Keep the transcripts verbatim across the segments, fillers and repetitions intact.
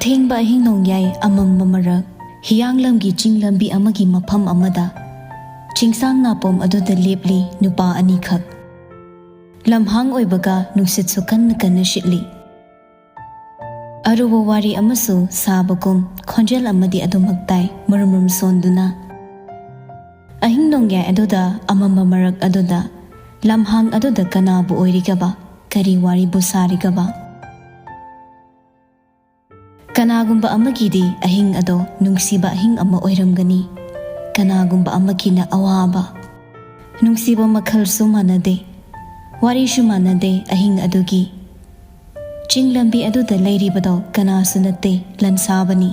ꯑꯍꯤꯡꯕ ꯑꯍꯤꯡ ꯅꯣꯡꯌꯥꯏ ꯑꯃꯝꯕ ꯃꯔꯛ, ꯍꯤꯌꯥꯡꯂꯝꯒꯤ ꯆꯤꯡ ꯂꯝꯕꯤ ꯑꯃꯒꯤ ꯃꯐꯝ ꯑꯃꯗ, ꯆꯤꯡꯁꯥꯡ ꯅꯥꯄꯣꯝ ꯑꯗꯨꯗ ꯂꯦꯞꯂꯤ ꯅꯨꯄꯥ ꯑꯅꯤꯈꯛ꯫ ꯂꯝꯍꯥꯡ ꯑꯣꯏꯕꯒ ꯅꯨꯡꯁꯤꯠꯁꯨ ꯀꯟꯅ ꯀꯟꯅ ꯁꯤꯠꯂꯤ꯫ ꯑꯔꯨꯕ ꯋꯥꯔꯤ ꯑꯃꯁꯨ ꯁꯥꯕꯒꯨꯝ ꯈꯣꯟꯖꯦꯜ ꯑꯃꯗꯤ ꯑꯗꯨꯃꯛ ꯇꯥꯏ, ꯃꯔꯨꯝ ꯃꯔꯨꯝ ꯁꯣꯟꯗꯨꯅ꯫ ꯑꯍꯤꯡ ꯅꯣꯡꯌꯥꯏ ꯑꯗꯨꯗ, ꯑꯃꯝꯕ ꯃꯔꯛ ꯑꯗꯨꯗ, ꯂꯝꯍꯥꯡ ꯑꯗꯨꯗ ꯀꯅꯥꯕꯨ ꯑꯣꯏꯔꯤꯒꯕ? ꯀꯔꯤ ꯋꯥꯔꯤꯕꯨ ꯁꯥꯔꯤꯒꯕ? ꯀꯅꯥꯒꯨꯝꯕ ꯑꯃꯒꯤꯗꯤ ꯑꯍꯤꯡ ꯑꯗꯣ ꯅꯨꯡꯁꯤꯕ ꯑꯍꯤꯡ ꯑꯃ ꯑꯣꯏꯔꯝꯒꯅꯤ꯫ ꯀꯅꯥꯒꯨꯝꯕ ꯑꯃꯒꯤꯅ ꯑꯋꯥꯕ꯫ ꯅꯨꯡꯁꯤꯕ ꯃꯈꯜꯁꯨ ꯃꯥꯟꯅꯗꯦ, ꯋꯥꯔꯤꯁꯨ ꯃꯥꯟꯅꯗꯦ ꯑꯍꯤꯡ ꯑꯗꯨꯒꯤ꯫ ꯆꯤꯡ ꯂꯝꯕꯤ ꯑꯗꯨꯗ ꯂꯩꯔꯤꯕꯗꯣ ꯀꯅꯥꯁꯨ ꯅꯠꯇꯦ, ꯂꯟꯁꯥꯕꯅꯤ꯫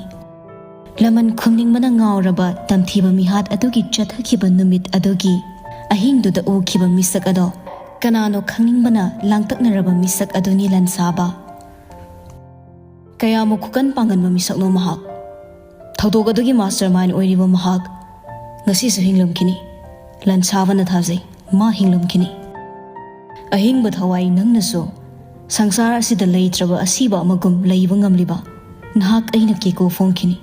ꯂꯃꯟ ꯈꯨꯝꯅꯤꯡꯕꯅ ꯉꯥꯎꯔꯕ ꯇꯝꯊꯤꯕ ꯃꯤꯍꯥꯠ ꯑꯗꯨꯒꯤ ꯆꯠꯊꯈꯤꯕ ꯅꯨꯃꯤꯠ ꯑꯗꯨꯒꯤ ꯑꯍꯤꯡꯗꯨꯗ ꯎꯈꯤꯕ ꯃꯤꯁꯛ ꯑꯗꯣ ꯀꯅꯥꯅꯣ ꯈꯪꯅꯤꯡꯕꯅ ꯂꯥꯡꯇꯛꯅꯔꯕ ꯃꯤꯁꯛ ꯑꯗꯨꯅꯤ ꯂꯟꯁꯥꯕ꯫ ꯀꯌꯥꯃꯨꯛ ꯈꯨꯀꯟ ꯄꯥꯡꯒꯟꯕ ꯃꯤꯁꯛꯅꯣ ꯃꯍꯥꯛ! ꯊꯧꯗꯣꯛ ꯑꯗꯨꯒꯤ mastermind ꯑꯣꯏꯔꯤꯕ ꯃꯍꯥꯛ ꯉꯁꯤꯁꯨ ꯍꯤꯡꯂꯝꯈꯤꯅꯤ꯫ ꯂꯟꯁꯥꯕꯅ ꯊꯥꯖꯩ, ꯃꯥ ꯍꯤꯡꯂꯝꯈꯤꯅꯤ꯫ ꯑꯍꯤꯡꯕ ꯊꯋꯥꯏ ꯅꯪꯅꯁꯨ ꯁꯪꯁꯥꯔ ꯑꯁꯤꯗ ꯂꯩꯇ꯭ꯔꯕ ꯑꯁꯤꯕ ꯑꯃꯒꯨꯝ ꯂꯩꯕ ꯉꯝꯂꯤꯕ ꯅꯍꯥꯛ ꯑꯩꯅ ꯀꯦꯀꯨ ꯐꯣꯡꯈꯤꯅꯤ꯫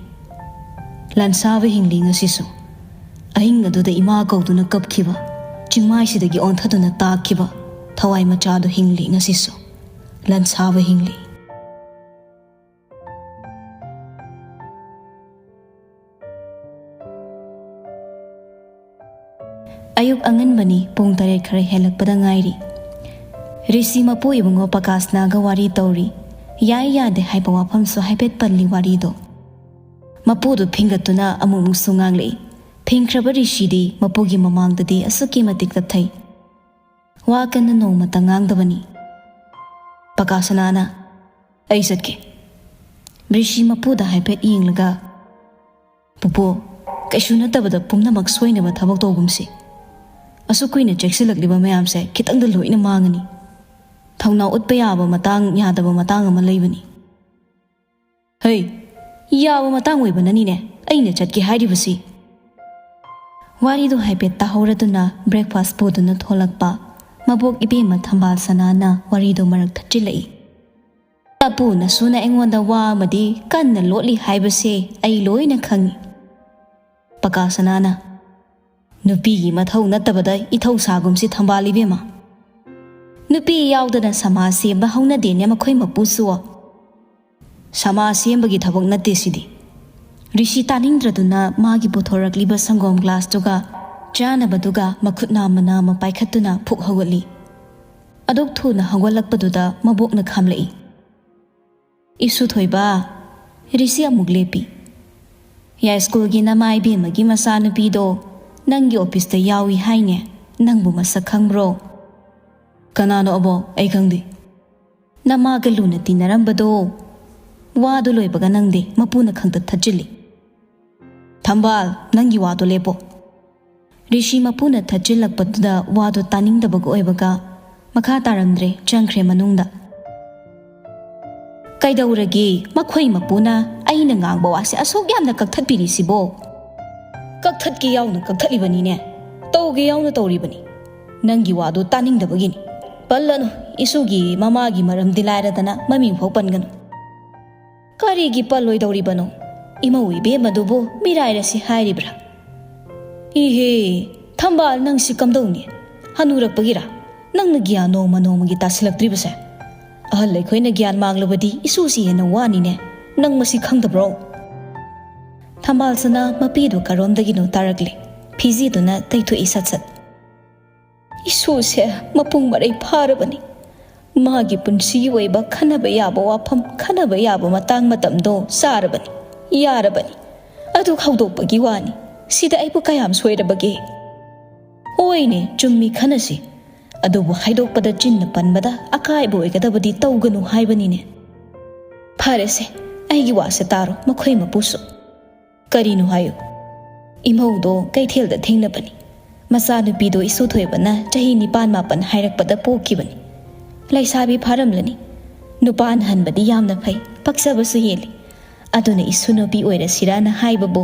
ꯂꯟꯁꯥꯕ ꯍꯤꯡꯂꯤ ꯉꯁꯤꯁꯨ꯫ ꯑꯍꯤꯡ ꯑꯗꯨꯗ ꯏꯃꯥ ꯀꯧꯗꯨꯅ ꯀꯞꯈꯤꯕ, ꯆꯤꯡꯃꯥꯏꯁꯤꯗꯒꯤ ꯑꯣꯟꯊꯗꯨꯅ ꯇꯥꯛꯈꯤꯕ ꯊꯋꯥꯏ ꯃꯆꯥꯗꯨ ꯍꯤꯡꯂꯤ ꯉꯁꯤꯁꯨ꯫ ꯂꯟꯁꯥꯕ ꯍꯤꯡꯂꯤ꯫ ꯑꯌꯨꯛ ꯑꯉꯟꯕꯅꯤ, ꯄꯨꯡ ꯇꯔꯦꯠ ꯈꯔ ꯍꯦꯜꯂꯛꯄꯗ ꯉꯥꯏꯔꯤ꯫ ꯔꯤꯁꯤ ꯃꯄꯨ ꯏꯕꯨꯡꯉꯣ ꯄꯀꯥꯁꯅꯥꯒ ꯋꯥꯔꯤ ꯇꯧꯔꯤ꯫ ꯌꯥꯏ ꯌꯥꯗꯦ ꯍꯥꯏꯕ ꯋꯥꯐꯝꯁꯨ ꯍꯥꯏꯐꯦꯠ ꯄꯜꯂꯤ ꯋꯥꯔꯤꯗꯣ꯫ ꯃꯄꯨꯗꯨ ꯐꯤꯡꯒꯠꯇꯨꯅ ꯑꯃꯨꯛꯃꯨꯛꯁꯨ ꯉꯥꯡꯂꯛꯏ꯫ ꯐꯤꯡꯈ꯭ꯔꯕ ꯔꯤꯁꯤꯗꯤ ꯃꯄꯨꯒꯤ ꯃꯃꯥꯡꯗꯗꯤ ꯑꯁꯨꯛꯀꯤ ꯃꯇꯤꯛ ꯇꯞꯊꯩ꯫ ꯋꯥ ꯀꯟꯅ ꯅꯣꯡꯃꯇ ꯉꯥꯡꯗꯕꯅꯤ꯫ ꯄꯀꯥꯁꯅꯥꯅ, "ꯑꯩ ꯆꯠꯀꯦ꯫" ꯔꯤꯁꯤ ꯃꯄꯨꯗ ꯍꯥꯏꯐꯦꯠ ꯌꯦꯡꯂꯒ, "ꯄꯨꯄꯨ, ꯀꯩꯁꯨ ꯅꯠꯇꯕꯗ ꯄꯨꯝꯅꯃꯛ ꯁꯣꯏꯅꯕ ꯊꯕꯛ ꯇꯧꯒꯨꯝꯁꯤ꯫ ꯑꯁꯨꯛ ꯀꯨꯏꯅ ꯆꯦꯛꯁꯤꯜꯂꯛꯂꯤꯕ ꯃꯌꯥꯝꯁꯦ ꯈꯤꯇꯪꯗ ꯂꯣꯏꯅ ꯃꯥꯡꯉꯅꯤ꯫ ꯊꯧꯅꯥ ꯎꯠꯄ ꯌꯥꯕ ꯃꯇꯥꯡ ꯌꯥꯗꯕ ꯃꯇꯥꯡ ꯑꯃ ꯂꯩꯕꯅꯤ꯫" "ꯍꯩ, ꯌꯥꯕ ꯃꯇꯥꯡ ꯑꯣꯏꯕꯅꯅꯤꯅꯦ ꯑꯩꯅ ꯆꯠꯀꯦ ꯍꯥꯏꯔꯤꯕꯁꯤ꯫" ꯋꯥꯔꯤꯗꯨ ꯍꯥꯏꯐꯦꯠ ꯇꯥꯍꯧꯔꯗꯨꯅ breakfast ꯄꯨꯗꯨꯅ ꯊꯣꯛꯂꯛꯄ ꯃꯕꯣꯛ ꯏꯕꯦꯝꯃ ꯊꯝꯕꯥꯜ ꯁꯅꯥꯅ ꯋꯥꯔꯤꯗꯨ ꯃꯔꯛ ꯊꯠꯆꯤꯜꯂꯛꯏ꯫ "ꯇꯄꯨ, ꯅꯁꯨꯅ ꯑꯩꯉꯣꯟꯗ ꯋꯥ ꯑꯃꯗꯤ ꯀꯟꯅ ꯂꯣꯠꯂꯤ ꯍꯥꯏꯕꯁꯦ ꯑꯩ ꯂꯣꯏꯅ ꯈꯪꯏ꯫" ꯄꯀꯥꯁꯅꯥꯅ, "ꯅꯨꯄꯤꯒꯤ ꯃꯊꯧ ꯅꯠꯇꯕꯗ ꯏꯊꯧ ꯁꯥꯒꯨꯝꯁꯤ ꯊꯝꯕꯥꯜ ꯏꯕꯦꯝꯃ꯫ ꯅꯨꯄꯤ ꯌꯥꯎꯗꯅ ꯁꯃꯥꯖ ꯁꯦꯝꯕ ꯍꯧꯅꯗꯦꯅꯦ ꯃꯈꯣꯏ ꯃꯄꯨꯁꯨ꯫ ꯁꯃꯥꯖ ꯁꯦꯝꯕꯒꯤ ꯊꯕꯛ ꯅꯠꯇꯦ ꯁꯤꯗꯤ꯫" ꯔꯤꯁꯤ ꯇꯥꯅꯤꯡꯗ꯭ꯔꯗꯨꯅ ꯃꯥꯒꯤ ꯄꯨꯊꯣꯔꯛꯂꯤꯕ ꯁꯪꯒꯣꯝ ꯒ꯭ꯂꯥꯁꯇꯨꯒ ꯆꯥꯅꯕꯗꯨꯒ ꯃꯈꯨꯠ ꯅꯥꯝꯃ ꯅꯥꯝꯃ ꯄꯥꯏꯈꯠꯇꯨꯅ ꯐꯨꯛ ꯍꯧꯒꯠꯂꯤ꯫ ꯑꯗꯨꯛ ꯊꯨꯅ ꯍꯧꯒꯠꯂꯛꯄꯗꯨꯗ ꯃꯕꯣꯛꯅ ꯈꯥꯝꯂꯛꯏ꯫ "ꯏꯁꯨ ꯊꯣꯏꯕ꯫" ꯔꯤꯁꯤ ꯑꯃꯨꯛ ꯂꯦꯞꯄꯤ꯫ "ꯌꯥꯏꯁ꯭ꯀꯨꯜꯒꯤ ꯅꯃꯥ ꯏꯕꯦꯝꯃꯒꯤ ꯃꯆꯥꯅꯨꯄꯤꯗꯣ ꯅꯪꯒꯤ ꯑꯣꯐꯤꯁꯇ ꯌꯥꯎꯏ ꯍꯥꯏꯅꯦ, ꯅꯪꯕꯨ ꯃꯁꯛ ꯈꯪꯕ꯭ꯔꯣ?" "ꯀꯅꯥꯅꯣ ꯑꯕꯣꯛ? ꯑꯩ ꯈꯪꯗꯦ꯫" "ꯅꯃꯥꯒ ꯂꯨꯅ ꯇꯤꯟꯅꯔꯝꯕꯗꯣ꯫" ꯋꯥꯗꯨ ꯂꯣꯏꯕꯒ ꯅꯪꯗꯤ ꯃꯄꯨꯅ ꯈꯪꯇꯠ ꯊꯠꯆꯤꯜꯂꯤ꯫ "ꯊꯝꯕꯥꯜ, ꯅꯪꯒꯤ ꯋꯥꯗꯣ ꯂꯦꯞꯄꯣ꯫" ꯔꯤꯁꯤ ꯃꯄꯨꯅ ꯊꯠꯆꯤꯜꯂꯛꯄꯗꯨꯗ ꯋꯥꯗꯣ ꯇꯥꯅꯤꯡꯗꯕꯒ ꯑꯣꯏꯕꯒ ꯃꯈꯥ ꯇꯥꯔꯝꯗ꯭ꯔꯦ, ꯆꯪꯈ꯭ꯔꯦ ꯃꯅꯨꯡꯗ꯫ "ꯀꯩꯗꯧꯔꯒꯦ? ꯃꯈꯣꯏ ꯃꯄꯨꯅ ꯑꯩꯅ ꯉꯥꯡꯕ ꯋꯥꯁꯦ ꯑꯁꯨꯛ ꯌꯥꯝꯅ ꯀꯛꯊꯠꯄꯤꯔꯤꯁꯤꯕꯣ?" "ꯀꯛꯊꯠꯀꯦ ꯌꯥꯎꯅ ꯀꯛꯊꯠꯂꯤꯕꯅꯤꯅꯦ, ꯇꯧꯒꯦ ꯌꯥꯎꯅ ꯇꯧꯔꯤꯕꯅꯤ꯫ ꯅꯪꯒꯤ ꯋꯥꯗꯨ ꯇꯥꯅꯤꯡꯗꯕꯒꯤꯅꯤ꯫ ꯄꯜꯂꯅꯨ, ꯏꯁꯨꯒꯤ ꯃꯃꯥꯒꯤ ꯃꯔꯝꯗꯤ ꯂꯥꯏꯔꯗꯅ ꯃꯃꯤꯡ ꯐꯥꯎ ꯄꯟꯒꯅꯨ꯫" "ꯀꯔꯤꯒꯤ ꯄꯜꯂꯣꯏꯗꯧꯔꯤꯕꯅꯣ? ꯏꯃꯧ ꯏꯕꯦꯝꯃꯗꯨꯕꯨ ꯃꯤꯔꯥꯏꯔꯁꯤ ꯍꯥꯏꯔꯤꯕ꯭ꯔꯥ?" "ꯏꯍꯦ, ꯊꯝꯕꯥꯜ, ꯅꯪꯁꯤ ꯀꯝꯗꯧꯅꯤ? ꯍꯅꯨꯔꯛꯄꯒꯤꯔꯥ ꯅꯪꯅ ꯒ꯭ꯌꯥꯟ ꯅꯣꯡꯃ ꯅꯣꯡꯃꯒꯤ ꯇꯥꯁꯤꯜꯂꯛꯇ꯭ꯔꯤꯕꯁꯦ? ꯑꯍꯜ ꯑꯩꯈꯣꯏꯅ ꯒ꯭ꯌꯥꯟ ꯃꯥꯡꯂꯕꯗꯤ ꯏꯁꯨꯁꯤ ꯍꯦꯟꯅ ꯋꯥꯅꯤꯅꯦ꯫ ꯅꯪ ꯃꯁꯤ ꯈꯪꯗꯕ꯭ꯔꯣ?" ꯊꯝꯕꯥꯜꯁꯅꯥ ꯃꯄꯤꯗꯨ ꯀꯔꯣꯝꯗꯒꯤꯅꯣ ꯇꯥꯔꯛꯂꯦ꯫ ꯐꯤꯖꯤꯗꯨꯅ ꯇꯩꯊꯣꯛꯏ ꯁꯠ ꯁꯠ꯫ "ꯏꯁꯨꯁꯦ ꯃꯄꯨꯡ ꯃꯔꯩ ꯐꯥꯔꯕꯅꯤ꯫ ꯃꯥꯒꯤ ꯄꯨꯟꯁꯤꯒꯤ ꯑꯣꯏꯕ ꯈꯟꯅꯕ ꯌꯥꯕ ꯋꯥꯐꯝ, ꯈꯟꯅꯕ ꯌꯥꯕ ꯃꯇꯥꯡ ꯃꯇꯝꯗꯣ ꯆꯥꯔꯕꯅꯤ, ꯌꯥꯔꯕꯅꯤ꯫ ꯑꯗꯨ ꯍꯧꯗꯣꯛꯄꯒꯤ ꯋꯥꯅꯤ꯫ ꯁꯤꯗ ꯑꯩꯕꯨ ꯀꯌꯥꯝ ꯁꯣꯏꯔꯕꯒꯦ?" "ꯍꯣꯏꯅꯦ, ꯆꯨꯝꯃꯤ, ꯈꯟꯅꯁꯤ꯫ ꯑꯗꯨꯕꯨ ꯍꯥꯏꯗꯣꯛꯄꯗ ꯆꯤꯟꯅ ꯄꯟꯕꯗ ꯑꯀꯥꯏꯕ ꯑꯣꯏꯒꯗꯕꯗꯤ ꯇꯧꯒꯅꯨ ꯍꯥꯏꯕꯅꯤꯅꯦ꯫" "ꯐꯔꯦꯁꯦ, ꯑꯩꯒꯤ ꯋꯥꯁꯦ ꯇꯥꯔꯣ, ꯃꯈꯣꯏ ꯃꯄꯨꯁꯨ꯫" "ꯀꯔꯤꯅꯣ ꯍꯥꯏꯌꯨ꯫" "ꯏꯃꯧꯗꯣ ꯀꯩꯊꯦꯜꯗ ꯊꯦꯡꯅꯕꯅꯤ꯫ ꯃꯆꯥꯅꯨꯄꯤꯗꯣ ꯏꯁꯨꯊꯣꯏꯕꯅ ꯆꯍꯤ ꯅꯤꯄꯥꯟ ꯃꯥꯄꯟ ꯍꯥꯏꯔꯛꯄꯗ ꯄꯣꯛꯈꯤꯕꯅꯤ꯫ ꯂꯩꯁꯥꯕꯤ ꯐꯥꯔꯝꯂꯅꯤ꯫ ꯅꯨꯄꯥꯅ ꯍꯟꯕꯗꯤ ꯌꯥꯝꯅ ꯐꯩ, ꯄꯛꯆꯕꯁꯨ ꯍꯦꯜꯂꯤ꯫ ꯑꯗꯨꯅ ꯏꯁꯨ ꯅꯨꯄꯤ ꯑꯣꯏꯔꯁꯤꯔꯥꯅ ꯍꯥꯏꯕꯕꯨ꯫"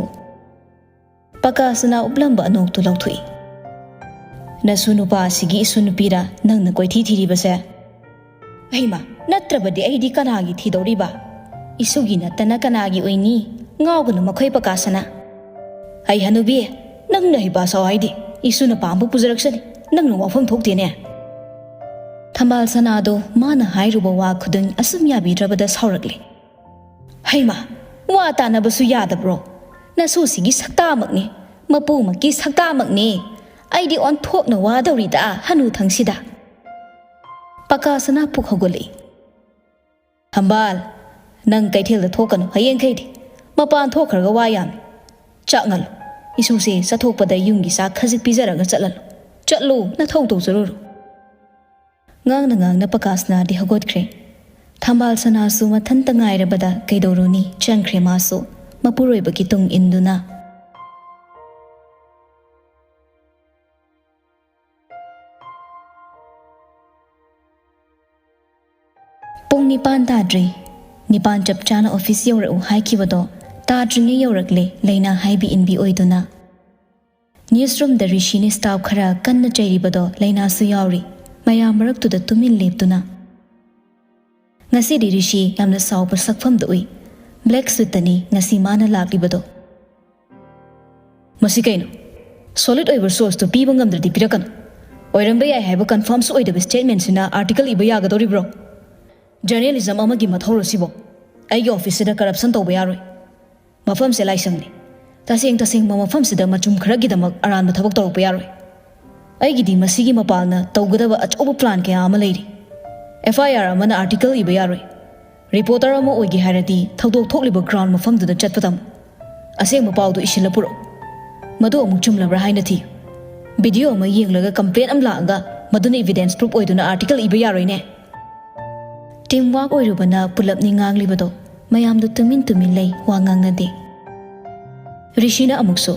ꯄꯀꯥꯁꯅꯥ ꯎꯞꯂꯝꯕ ꯑꯅꯣꯛꯇꯨ ꯂꯧꯊꯣꯛꯏ꯫ "ꯅꯁꯨ ꯅꯨꯄꯥ ꯑꯁꯤꯒꯤ ꯏꯁꯨ ꯅꯨꯄꯤꯔꯥ ꯅꯪꯅ ꯀꯣꯏꯊꯤ ꯊꯤꯔꯤꯕꯁꯦ?" "ꯑꯩꯃ, ꯅꯠꯇ꯭ꯔꯕꯗꯤ ꯑꯩꯗꯤ ꯀꯅꯥꯒꯤ ꯊꯤꯗꯧꯔꯤꯕ? ꯏꯁꯨꯒꯤ ꯅꯠꯇꯅ ꯀꯅꯥꯒꯤ ꯑꯣꯏꯅꯤ? ꯉꯥꯎꯒꯅꯨ ꯃꯈꯣꯏ ꯄꯀꯥꯁꯅꯥ꯫ ꯑꯩ ꯍꯅꯨꯕꯤ, ꯅꯪꯅ ꯍꯩꯄꯥ ꯁꯥꯎ ꯍꯥꯏꯗꯤ? ꯏꯁꯨꯅ ꯄꯥꯝꯕ ꯄꯨꯖꯔꯛꯁꯅꯤ꯫ ꯅꯪꯅ ꯋꯥꯐꯝ ꯊꯣꯛꯇꯦꯅꯦ꯫ ꯊꯝꯕꯥꯜ ꯁꯅꯥꯗꯣ ꯃꯥꯅ ꯍꯥꯏꯔꯨꯕ ꯋꯥ ꯈꯨꯗꯤꯡ ꯑꯁꯨꯝ ꯌꯥꯕꯤꯗ꯭ꯔꯕꯗ ꯁꯥꯎꯔꯛꯂꯦ꯫ ꯍꯩꯃꯥ, ꯋꯥ ꯇꯥꯅꯕꯁꯨ ꯌꯥꯗꯕ꯭ꯔꯣ? ꯅꯁꯨꯁꯤꯒꯤ ꯁꯛꯇꯥꯃꯛꯅꯤ, ꯃꯄꯨꯃꯛꯀꯤ ꯁꯛꯇꯥꯃꯛꯅꯤ꯫ ꯑꯩꯗꯤ ꯑꯣꯟꯊꯣꯛꯅ ꯋꯥꯗꯧꯔꯤꯗ ꯍꯅꯨꯊꯪꯁꯤꯗ꯫ ꯄꯀꯥꯁꯅꯥ ꯄꯨꯛ ꯍꯧꯒꯠꯂꯛꯏ꯫ ꯊꯝꯕꯥꯜ, ꯅꯪ ꯀꯩꯊꯦꯜꯗ ꯊꯣꯛꯀꯅꯨ ꯍꯌꯦꯡꯈꯩꯗꯤ꯫ ꯃꯄꯥꯟ ꯊꯣꯛꯈ꯭ꯔꯒ ꯋꯥ ꯌꯥꯝꯃꯤ꯫ ꯆꯥꯛ ꯉꯜꯂꯨ꯫ ꯏꯁꯨꯁꯦ ꯆꯠꯊꯣꯛꯄꯗ ꯌꯨꯝꯒꯤ ꯆꯥꯛ ꯈꯖꯤꯛ ꯄꯤꯖꯔꯒ ꯆꯠꯍꯜꯂꯨ꯫ ꯆꯠꯂꯨ, ꯅꯊꯧ ꯇꯧꯖꯔꯨꯔꯣ꯫ ꯉꯥꯡꯅ ꯉꯥꯡꯅ ꯄꯀꯥꯁꯅꯥꯗꯤ ꯍꯧꯒꯠꯈ꯭ꯔꯦ꯫ ꯊꯝꯕꯥꯜ ꯁꯅꯥꯁꯨ ꯃꯊꯟꯇ ꯉꯥꯏꯔꯕꯗ ꯀꯩꯗꯧꯔꯨꯅꯤ, ꯆꯪꯈ꯭ꯔꯦ ꯃꯥꯁꯨ ꯃꯄꯨꯔꯣꯏꯕꯒꯤ ꯇꯨꯡ ꯏꯟꯗꯨꯅ꯫ ꯄꯨꯡ ꯅꯤꯄꯥꯟ ꯇꯥꯗ꯭ꯔꯤ꯫ ꯅꯤꯄꯥꯟ ꯆꯞ ꯆꯥꯅ ꯑꯣꯐꯤꯁ ꯌꯧꯔꯛꯎ ꯍꯥꯏꯈꯤꯕꯗꯣ ꯇꯥꯗ꯭ꯔꯤꯉꯩ ꯌꯧꯔꯛꯂꯦ, ꯂꯩꯅꯥ ꯍꯥꯏꯕꯤ ꯏꯟꯕꯤ ꯑꯣꯏꯗꯨꯅ꯫ ꯅ꯭ꯌꯨꯁꯔꯨꯝꯗ ꯔꯤꯁꯤꯅ ꯁ꯭ꯇꯥꯐ ꯈꯔ ꯀꯟꯅ ꯆꯩꯔꯤꯕꯗꯣ ꯂꯩꯅꯥꯁꯨ ꯌꯥꯎꯔꯤ꯫ ꯃꯌꯥꯝ ꯃꯔꯛꯇꯨꯗ ꯇꯨꯃꯤꯟ ꯂꯦꯞꯇꯨꯅ꯫ ꯉꯁꯤꯗꯤ ꯔꯤꯁꯤ ꯌꯥꯝꯅ ꯁꯥꯎꯕ ꯁꯛꯐꯝꯗ ꯎꯏ꯫ ꯕ꯭ꯂꯦꯛ ꯁꯨꯠꯇꯅꯤ ꯉꯁꯤ ꯃꯥꯅ ꯂꯥꯛꯂꯤꯕꯗꯣ꯫ ꯃꯁꯤ ꯀꯩꯅꯣ? ꯁꯣꯂꯤꯗ ꯑꯣꯏꯕ ꯁꯣꯔꯁꯇꯨ ꯄꯤꯕ ꯉꯝꯗ꯭ꯔꯗꯤ ꯄꯤꯔꯛꯀꯅꯨ꯫ ꯑꯣꯏꯔꯝꯕ ꯌꯥꯏ ꯍꯥꯏꯕ ꯀꯟꯐꯥꯔꯝꯁꯨ ꯑꯣꯏꯗꯕ ꯁ꯭ꯇꯦꯠꯃꯦꯟꯁꯤꯅ ꯑꯥꯔꯇꯤꯀꯜ ꯏꯕ ꯌꯥꯒꯗꯧꯔꯤꯕ꯭ꯔꯣ? ꯖꯔꯅꯦꯂꯤꯖꯝ ꯑꯃꯒꯤ ꯃꯊꯧꯔꯣ ꯁꯤꯕꯣ? ꯑꯩꯒꯤ ꯑꯣꯐꯤꯁꯁꯤꯗ ꯀꯔꯞꯁꯟ ꯇꯧꯕ ꯌꯥꯔꯣꯏ꯫ ꯃꯐꯝꯁꯦ ꯂꯥꯏꯁꯪꯅꯤ꯫ ꯇꯁꯦꯡ ꯇꯁꯦꯡꯕ ꯃꯐꯝꯁꯤꯗ ꯃꯆꯨꯝ ꯈꯔꯒꯤꯗꯃꯛ ꯑꯔꯥꯟꯕ ꯊꯕꯛ ꯇꯧꯔꯛꯄ ꯌꯥꯔꯣꯏ꯫ ꯑꯩꯒꯤꯗꯤ ꯃꯁꯤꯒꯤ ꯃꯄꯥꯜꯅ ꯇꯧꯒꯗꯕ ꯑꯆꯧꯕ ꯄ꯭ꯂꯥꯟ ꯀꯌꯥ ꯑꯃ ꯂꯩꯔꯤ꯫ ꯑꯦꯐ ꯑꯥꯏ ꯑꯥꯔ ꯑꯃꯅ ꯑꯥꯔꯇꯤꯀꯜ ꯏꯕ ꯌꯥꯔꯣꯏ꯫ ꯔꯤꯄꯣꯔꯇꯔ ꯑꯃ ꯑꯣꯏꯒꯦ ꯍꯥꯏꯔꯗꯤ ꯊꯧꯗꯣꯛ ꯊꯣꯛꯂꯤꯕ ꯒ꯭ꯔꯥꯎꯟ ꯃꯐꯝꯗꯨꯗ ꯆꯠꯄ ꯇꯝꯃꯨ꯫ ꯑꯁꯦꯡꯕ ꯄꯥꯎꯗꯨ ꯏꯁꯤꯜꯂ ꯄꯨꯔꯛꯎ꯫ ꯃꯗꯨ ꯑꯃꯨꯛ ꯆꯨꯝꯂꯕ꯭ꯔꯥ ꯍꯥꯏꯅ ꯊꯤꯌꯨ꯫ ꯚꯤꯗꯤꯑꯣ ꯑꯃ ꯌꯦꯡꯂꯒ ꯀꯝꯄ꯭ꯂꯦꯟ ꯑꯃ ꯂꯥꯛꯑꯒ ꯃꯗꯨꯅ ꯏꯚꯤꯗꯦꯟꯁ ꯄ꯭ꯔꯨꯐ ꯑꯣꯏꯗꯨꯅ ꯑꯥꯔꯇꯤꯀꯜ ꯏꯕ ꯌꯥꯔꯣꯏꯅꯦ꯫ ꯇꯤꯝ ꯋꯥꯔꯛ ꯑꯣꯏꯔꯨꯕꯅ ꯄꯨꯂꯞꯅꯤ ꯉꯥꯡꯂꯤꯕꯗꯣ꯫ ꯃꯌꯥꯝꯗꯨ ꯇꯨꯃꯤꯟ ꯇꯨꯃꯤꯟ ꯂꯩ, ꯋꯥ ꯉꯥꯡꯅꯗꯦ꯫ ꯔꯤꯁꯤꯅ ꯑꯃꯨꯛꯁꯨ,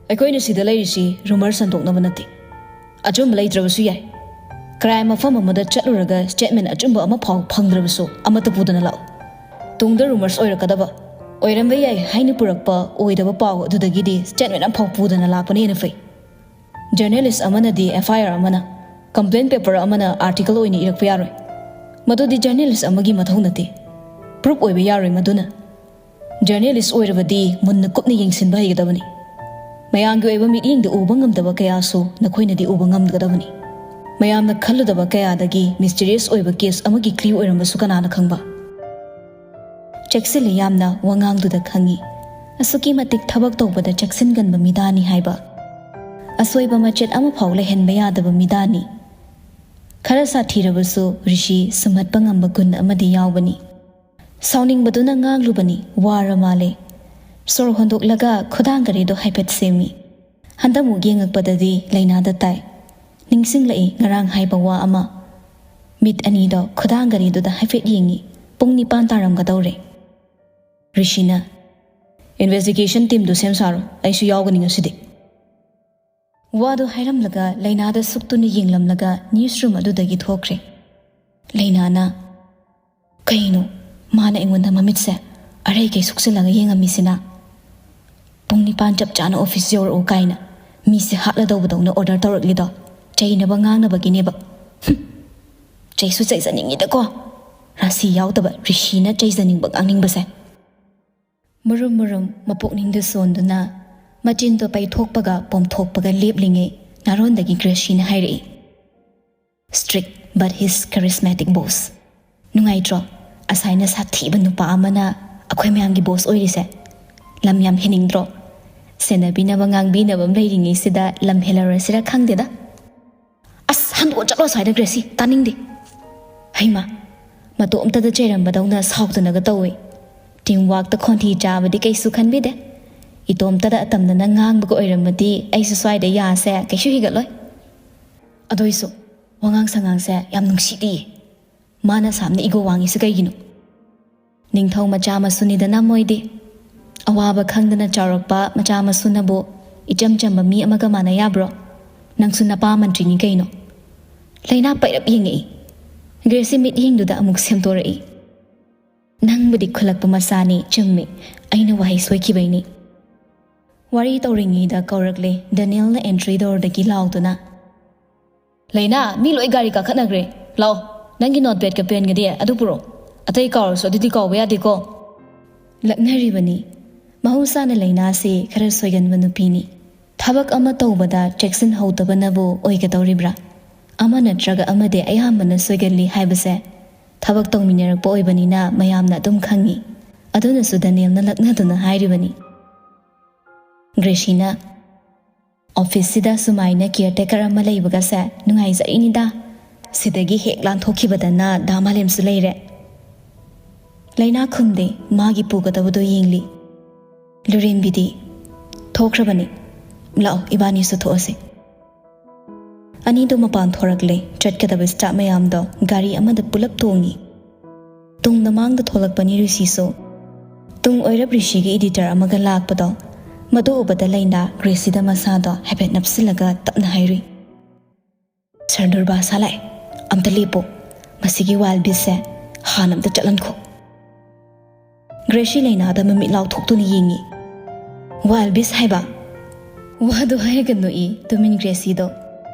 ꯑꯩꯈꯣꯏꯅ ꯁꯤꯗ ꯂꯩꯔꯤꯁꯤ ꯔꯨꯃꯔ ꯁꯟꯗꯣꯛꯅꯕ ꯅꯠꯇꯦ꯫ ꯑꯆꯨꯝꯕ ꯂꯩꯇ꯭ꯔꯕꯁꯨ ꯌꯥꯏ꯫ ꯀ꯭ꯔꯥꯏꯝ ꯃꯐꯝ ꯑꯃꯗ ꯆꯠꯂꯨꯔꯒ ꯁ꯭ꯇꯦꯠꯃꯦꯟ ꯑꯆꯨꯝꯕ ꯑꯃ ꯐꯥꯎ ꯐꯪꯗ꯭ꯔꯕꯁꯨ ꯑꯃꯠꯇ ꯄꯨꯗꯅ ꯂꯥꯛꯎ꯫ ꯇꯨꯡꯗ ꯔꯨꯃꯔꯁ ꯑꯣꯏꯔꯛꯀꯗꯕ, ꯑꯣꯏꯔꯝꯕ ꯌꯥꯏ ꯍꯥꯏꯅ ꯄꯨꯔꯛꯄ ꯑꯣꯏꯗꯕ ꯄꯥꯎ ꯑꯗꯨꯗꯒꯤꯗꯤ ꯁ꯭ꯇꯦꯠꯃꯦꯟ ꯑꯃꯐꯥꯎ ꯄꯨꯗꯅ ꯂꯥꯛꯄꯅ ꯍꯦꯟꯅ ꯐꯩ꯫ ꯖꯔꯅꯦꯂꯤꯁ ꯑꯃꯅꯗꯤ ꯑꯦꯐ ꯑꯥꯏ ꯑꯥꯔ ꯑꯃꯅ, ꯀꯝꯄ꯭ꯂꯦꯟ ꯄꯦꯄꯔ ꯑꯃꯅ ꯑꯥꯔꯇꯤꯀꯜ ꯑꯣꯏꯅ ꯏꯔꯛꯄ ꯌꯥꯔꯣꯏ꯫ "ꯃꯗꯨꯗꯤ ꯖꯔꯅꯦꯂꯤꯁ ꯑꯃꯒꯤ ꯃꯊꯧ ꯅꯠꯇꯦ꯫ ꯄ꯭ꯔꯨꯞ ꯑꯣꯏꯕ ꯌꯥꯔꯣꯏ ꯃꯗꯨꯅ꯫ ꯖꯔꯅꯦꯂꯤꯁ ꯑꯣꯏꯔꯕꯗꯤ ꯃꯨꯟꯅ ꯀꯨꯞꯅ ꯌꯦꯡꯁꯤꯟꯕ ꯍꯩꯒꯗꯕꯅꯤ꯫ ꯃꯌꯥꯝꯒꯤ ꯑꯣꯏꯕ ꯃꯤꯠꯌꯦꯡꯗ ꯎꯕ ꯉꯝꯗꯕ ꯀꯌꯥꯁꯨ ꯅꯈꯣꯏꯅꯗꯤ ꯎꯕ ꯉꯝꯒꯗꯕꯅꯤ꯫ ꯃꯌꯥꯝꯅ ꯈꯜꯂꯨꯗꯕ ꯀꯌꯥꯗꯒꯤ ꯃꯤꯁꯇꯤꯔꯤꯌꯁ ꯑꯣꯏꯕ ꯀꯦꯁ ꯑꯃꯒꯤ ꯀ꯭ꯂꯤꯌꯨ ꯑꯣꯏꯔꯝꯕꯁꯨ ꯀꯅꯥꯅ ꯈꯪꯕ?" ꯆꯦꯛꯁꯤꯜꯂꯤ ꯌꯥꯝꯅ ꯋꯥꯉꯥꯡꯗꯨꯗ ꯈꯪꯏ꯫ ꯑꯁꯨꯛꯀꯤ ꯃꯇꯤꯛ ꯊꯕꯛ ꯇꯧꯕꯗ ꯆꯦꯛꯁꯤꯟꯒꯟꯕ ꯃꯤꯗꯥꯅꯤ ꯍꯥꯏꯕ꯫ ꯑꯁꯣꯏꯕ ꯃꯆꯦꯠ ꯑꯃꯐꯥꯎ ꯂꯩꯍꯟꯕ ꯌꯥꯗꯕ ꯃꯤꯗꯥꯅꯤ꯫ ꯈꯔ ꯁꯥꯊꯤꯔꯕꯁꯨ ꯔꯤꯁꯤ ꯁꯨꯝꯍꯠꯄ ꯉꯝꯕ ꯒꯨꯟ ꯑꯃꯗꯤ ꯌꯥꯎꯕꯅꯤ꯫ ꯁꯥꯎꯅꯤꯡꯕꯗꯨꯅ ꯉꯥꯡꯂꯨꯕꯅꯤ, ꯋꯥꯔ ꯃꯥꯜꯂꯦ꯫ ꯁꯣꯔ ꯍꯣꯟꯗꯣꯛꯂꯒ ꯈꯨꯗꯥꯡꯒꯔꯤꯗꯣ ꯍꯥꯏꯐꯦꯠ ꯁꯦꯝꯃꯤ꯫ ꯍꯟꯗꯛꯃꯨꯛ ꯌꯦꯡꯉꯛꯄꯗꯗꯤ ꯂꯩꯅꯥꯗ ꯇꯥꯏ꯫ ꯅꯤꯡꯁꯤꯡꯂꯛꯏ ꯉꯔꯥꯡ ꯍꯥꯏꯕ ꯋꯥ ꯑꯃ꯫ ꯃꯤꯠ ꯑꯅꯤꯗꯣ ꯈꯨꯗꯥꯡꯒꯔꯤꯗꯨꯗ ꯍꯥꯏꯐꯦꯠ ꯌꯦꯡꯉꯤ꯫ ꯄꯨꯡ ꯅꯤꯄꯥꯟ ꯇꯥꯔꯝꯒꯗꯧꯔꯦ꯫ ꯔꯤꯁꯤꯅ, "ꯏꯟꯚꯦꯁꯇꯤꯒꯦꯁꯟ ꯇꯤꯝꯗꯨ ꯁꯦꯝ ꯁꯥꯔꯣ, ꯑꯩꯁꯨ ꯌꯥꯎꯒꯅꯤ ꯉꯁꯤꯗꯤ"꯫ ꯋꯥꯗꯨ ꯍꯥꯏꯔꯝꯂꯒ ꯂꯩꯅꯥꯗ ꯁꯨꯛꯇꯨꯅ ꯌꯦꯡꯂꯝꯂꯒ ꯅ꯭ꯌꯨꯁ ꯔꯨꯝ ꯑꯗꯨꯗꯒꯤ ꯊꯣꯛꯈ꯭ꯔꯦ꯫ ꯂꯩꯅꯥꯅ, "ꯀꯩꯅꯣ ꯃꯥꯅ ꯑꯩꯉꯣꯟꯗ ꯃꯃꯤꯠꯁꯦ ꯑꯔꯩꯀꯩ ꯁꯨꯛꯆꯤꯜꯂꯒ ꯌꯦꯡꯉꯝꯃꯤꯁꯤꯅ? ꯄꯨꯡ ꯅꯤꯄꯥꯟ ꯆꯞ ꯆꯥꯅ ꯑꯣꯐꯤꯁ ꯌꯧꯔꯛꯎ ꯀꯥꯏꯅ ꯃꯤꯁꯦ ꯍꯥꯠꯂꯗꯧꯕꯗꯧꯅ ꯑꯣꯔꯗꯔ ꯇꯧꯔꯛꯂꯤꯗꯣ ꯆꯩꯅꯕ ꯉꯥꯡꯅꯕꯒꯤꯅꯦꯕ꯫ ꯍꯨꯝ, ꯆꯩꯁꯨ ꯆꯩꯖꯅꯤꯡꯉꯤꯗꯀꯣ, ꯔꯥꯁꯤ ꯌꯥꯎꯗꯕ ꯔꯤꯁꯤꯅ ꯆꯩꯖꯅꯤꯡꯕ ꯉꯥꯡꯅꯤꯡꯕꯁꯦ"꯫ ꯃꯨꯔꯨꯝ ꯃꯨꯔꯨꯝ ꯃꯄꯨꯛꯅꯤꯡꯗ ꯁꯣꯟꯗꯨꯅ ꯃꯆꯤꯟꯗꯣ ꯄꯩꯊꯣꯛꯄꯒ ꯄꯣꯝꯊꯣꯛꯄꯒ ꯂꯦꯞꯂꯤꯉꯩ ꯅꯥꯔꯣꯟꯗꯒꯤ ꯒ꯭ꯔꯦꯁꯤꯅ ꯍꯥꯏꯔꯛꯏ, "Strict but his charismatic boss꯫ ꯅꯨꯡꯉꯥꯏꯇ꯭ꯔꯣ? ꯑꯁꯥꯏꯅ ꯁꯥꯊꯤꯕ ꯅꯨꯄꯥ ꯑꯃꯅ ꯑꯩꯈꯣꯏ ꯃꯌꯥꯝꯒꯤ ꯕꯣꯁ ꯑꯣꯏꯔꯤꯁꯦ꯫ ꯂꯝ ꯌꯥꯝ ꯍꯦꯟꯅꯤꯡꯗ꯭ꯔꯣ? ꯁꯦꯟꯅꯕꯤꯅꯕ ꯉꯥꯡꯕꯤꯅꯕ ꯑꯃ ꯂꯩꯔꯤꯉꯩꯁꯤꯗ ꯂꯝ ꯍꯦꯜꯂꯔꯁꯤꯔ ꯈꯪꯗꯦꯗ꯫ ꯑꯁ, ꯍꯟꯗꯣꯛꯑ ꯆꯠꯂꯣ ꯁ꯭ꯋꯥꯏꯗ, ꯒ꯭ꯔꯦꯁꯤ, ꯇꯥꯅꯤꯡꯗꯦ"꯫ ꯍꯩꯃꯥ, ꯃꯇꯣꯝꯇꯗ ꯆꯩꯔꯝꯕꯗꯧꯅ ꯁꯥꯎꯗꯅꯒ ꯇꯧꯏ꯫ ꯇꯤꯝ ꯋꯥꯛꯇ ꯈꯣꯟꯊꯤ ꯆꯥꯕꯗꯤ ꯀꯩꯁꯨ ꯈꯟꯕꯤꯗꯦ꯫ ꯏꯇꯣꯝꯇꯗ ꯑꯇꯝꯅꯅ ꯉꯥꯡꯕꯒ ꯑꯣꯏꯔꯝꯃꯗꯤ ꯑꯩꯁꯨ ꯁ꯭ꯋꯥꯏꯗ ꯌꯥꯁꯦ ꯀꯩꯁꯨ ꯍꯤꯒꯠꯂꯣꯏ꯫ ꯑꯗꯨꯏꯁꯨ ꯋꯥꯉꯥꯡ ꯁꯉꯥꯡꯁꯦ ꯌꯥꯝ ꯅꯨꯡꯁꯤꯗꯤꯌꯦ꯫ ꯃꯥꯅ ꯁꯥꯝꯅ ꯏꯒꯣ ꯋꯥꯡꯉꯤꯁꯤ ꯀꯩꯒꯤꯅꯣ? ꯅꯤꯡꯊꯧ ꯃꯆꯥ ꯃꯁꯨꯅꯤꯗꯅ ꯃꯣꯏꯗꯤ꯫ ꯑꯋꯥꯕ ꯈꯪꯗꯅ ꯆꯥꯎꯔꯛꯄ ꯃꯆꯥ ꯃꯁꯨꯅꯕꯨ ꯏꯆꯝ ꯆꯝꯕ ꯃꯤ ꯑꯃꯒ ꯃꯥꯟꯅ ꯌꯥꯕ꯭ꯔꯣ? ꯅꯪꯁꯨ ꯅꯄꯥ ꯃꯟꯇ꯭ꯔꯤꯅꯤ ꯀꯩꯅꯣ꯫ ꯂꯩꯅꯥ ꯄꯩꯔꯞ ꯌꯦꯡꯉꯛꯏ꯫ ꯒ꯭ꯔꯦꯁꯤ ꯃꯤꯠꯌꯦꯡꯗꯨꯗ ꯑꯃꯨꯛ ꯁꯦꯝꯗꯣꯔꯛꯏ꯫ "ꯅꯪꯕꯨꯗꯤ ꯈꯨꯜꯂꯛꯄ ꯃꯆꯥꯅꯤ, ꯆꯨꯝꯃꯤ꯫ ꯑꯩꯅ ꯋꯥꯍꯩ ꯁꯣꯏꯈꯤꯕꯩꯅꯤ"꯫ ꯋꯥꯔꯤ ꯇꯧꯔꯤꯉꯩꯗ ꯀꯧꯔꯛꯂꯦ ꯗꯦꯅꯤꯌꯦꯜꯅ ꯑꯦꯟꯇ꯭ꯔꯤ ꯗꯣꯔꯗꯒꯤ ꯂꯥꯎꯗꯨꯅ꯫ "ꯂꯩꯅꯥ, ꯃꯤ ꯂꯣꯏ ꯒꯥꯔꯤ ꯀꯥꯈꯠꯅꯈ꯭ꯔꯦ꯫ ꯂꯥꯛꯑꯣ, "ꯅꯪꯒꯤ ꯅꯣꯠꯄꯦꯗꯀ ꯄꯦꯟꯒꯗꯤ ꯑꯗꯨ ꯄꯨꯔꯛꯑꯣ꯫ ꯑꯇꯩ ꯀꯥꯎꯔꯁꯨ ꯑꯗꯨꯗꯤ ꯀꯥꯎꯕ ꯌꯥꯗꯦꯀꯣ"꯫ ꯂꯛꯅꯔꯤꯕꯅꯤ꯫ ꯃꯍꯧꯁꯥꯅ ꯂꯩꯅꯥꯁꯤ ꯈꯔ ꯁꯣꯏꯒꯟꯕ ꯅꯨꯄꯤꯅꯤ꯫ ꯊꯕꯛ ꯑꯃ ꯇꯧꯕꯗ ꯆꯦꯛꯁꯤꯟꯍꯧꯗꯕꯅꯕꯨ ꯑꯣꯏꯒꯗꯧꯔꯤꯕ꯭ꯔꯥ? ꯑꯃ ꯅꯠꯇ꯭ꯔꯒ ꯑꯃꯗꯤ ꯑꯌꯥꯝꯕꯅ ꯁꯣꯏꯒꯜꯂꯤ ꯍꯥꯏꯕꯁꯦ ꯊꯕꯛ ꯇꯧꯃꯤꯟꯅꯔꯛꯄ ꯑꯣꯏꯕꯅꯤꯅ ꯃꯌꯥꯝꯅ ꯑꯗꯨꯝ ꯈꯪꯉꯤ꯫ ꯑꯗꯨꯅꯁꯨ ꯗꯦꯅꯤꯌꯦꯜꯅ ꯂꯛꯅꯗꯨꯅ ꯍꯥꯏꯔꯤꯕꯅꯤ꯫ ꯒ꯭ꯔꯦꯁꯤꯅ, "ꯑꯣꯐꯤꯁꯁꯤꯗ ꯁꯨꯃꯥꯏꯅ ꯀꯤꯌꯔ ꯇꯦꯀꯔ ꯑꯃ ꯂꯩꯕꯒꯁꯦ ꯅꯨꯡꯉꯥꯏꯖꯔꯤꯅꯤꯗ꯫ ꯁꯤꯗꯒꯤ ꯍꯦꯛ ꯂꯥꯟꯊꯣꯛꯈꯤꯕꯗꯅ ꯗꯥ ꯃꯥꯂꯦꯝꯁꯨ ꯂꯩꯔꯦ"꯫ ꯂꯩꯅꯥ ꯈꯨꯝꯗꯦ, ꯃꯥꯒꯤ ꯄꯨꯒꯗꯕꯗꯣ ꯌꯦꯡꯂꯤ꯫ ꯂꯨꯔꯦꯟꯕꯤꯗꯤ, "ꯊꯣꯛꯈ꯭ꯔꯕꯅꯤ꯫ ꯂꯥꯛꯑꯣ, ꯏꯕꯥꯅꯤꯁꯨ ꯊꯣꯛꯑꯁꯤ"꯫ ꯑꯅꯤꯗꯣ ꯃꯄꯥꯟ ꯊꯣꯔꯛꯂꯦ꯫ ꯆꯠꯀꯗꯕ ꯁ꯭ꯇꯥꯐ ꯃꯌꯥꯝꯗꯣ ꯒꯥꯔꯤ ꯑꯃꯗ ꯄꯨꯂꯞ ꯇꯣꯡꯉꯤ꯫ ꯇꯨꯡꯗ ꯃꯥꯡꯗ ꯊꯣꯛꯂꯛꯄꯅꯤ ꯔꯤꯁꯤꯁꯨ꯫ ꯇꯨꯡ ꯑꯣꯏꯔꯞ ꯔꯤꯁꯤꯒꯤ ꯏꯗꯤꯇꯔ ꯑꯃꯒ ꯂꯥꯛꯄꯗꯣ, ꯃꯗꯨ ꯎꯕꯗ ꯂꯩꯅꯥ ꯒ꯭ꯔꯦꯁꯤꯗ ꯃꯁꯥꯗꯣ ꯍꯥꯏꯐꯦꯠ ꯅꯞꯁꯤꯜꯂꯒ ꯇꯞꯅ ꯍꯥꯏꯔꯨꯏ, "ꯁꯥꯔ ꯗꯨꯔꯕꯥꯁꯥ ꯂꯥꯛꯑꯦ꯫ ꯑꯝꯇ ꯂꯦꯞꯄꯣ꯫ ꯃꯁꯤꯒꯤ ꯋꯥꯏꯜ ꯕꯤꯁꯁꯦ ꯍꯥꯟꯅ ꯑꯝꯇ ꯆꯠꯍꯟꯈꯣ"꯫ ꯒ꯭ꯔꯦꯁꯤ ꯂꯩꯅꯥꯗ ꯃꯃꯤꯠ ꯂꯥꯎꯊꯣꯛꯇꯨꯅ ꯌꯦꯡꯉꯤ꯫ "ꯋꯥꯏꯜ ꯕꯤꯁ ꯍꯥꯏꯕ?" ꯋꯥꯗꯣ ꯍꯥꯏꯔꯒ ꯅꯣꯛꯏ ꯇꯨꯃꯤꯟ ꯒ꯭ꯔꯦꯁꯤꯗꯣ꯫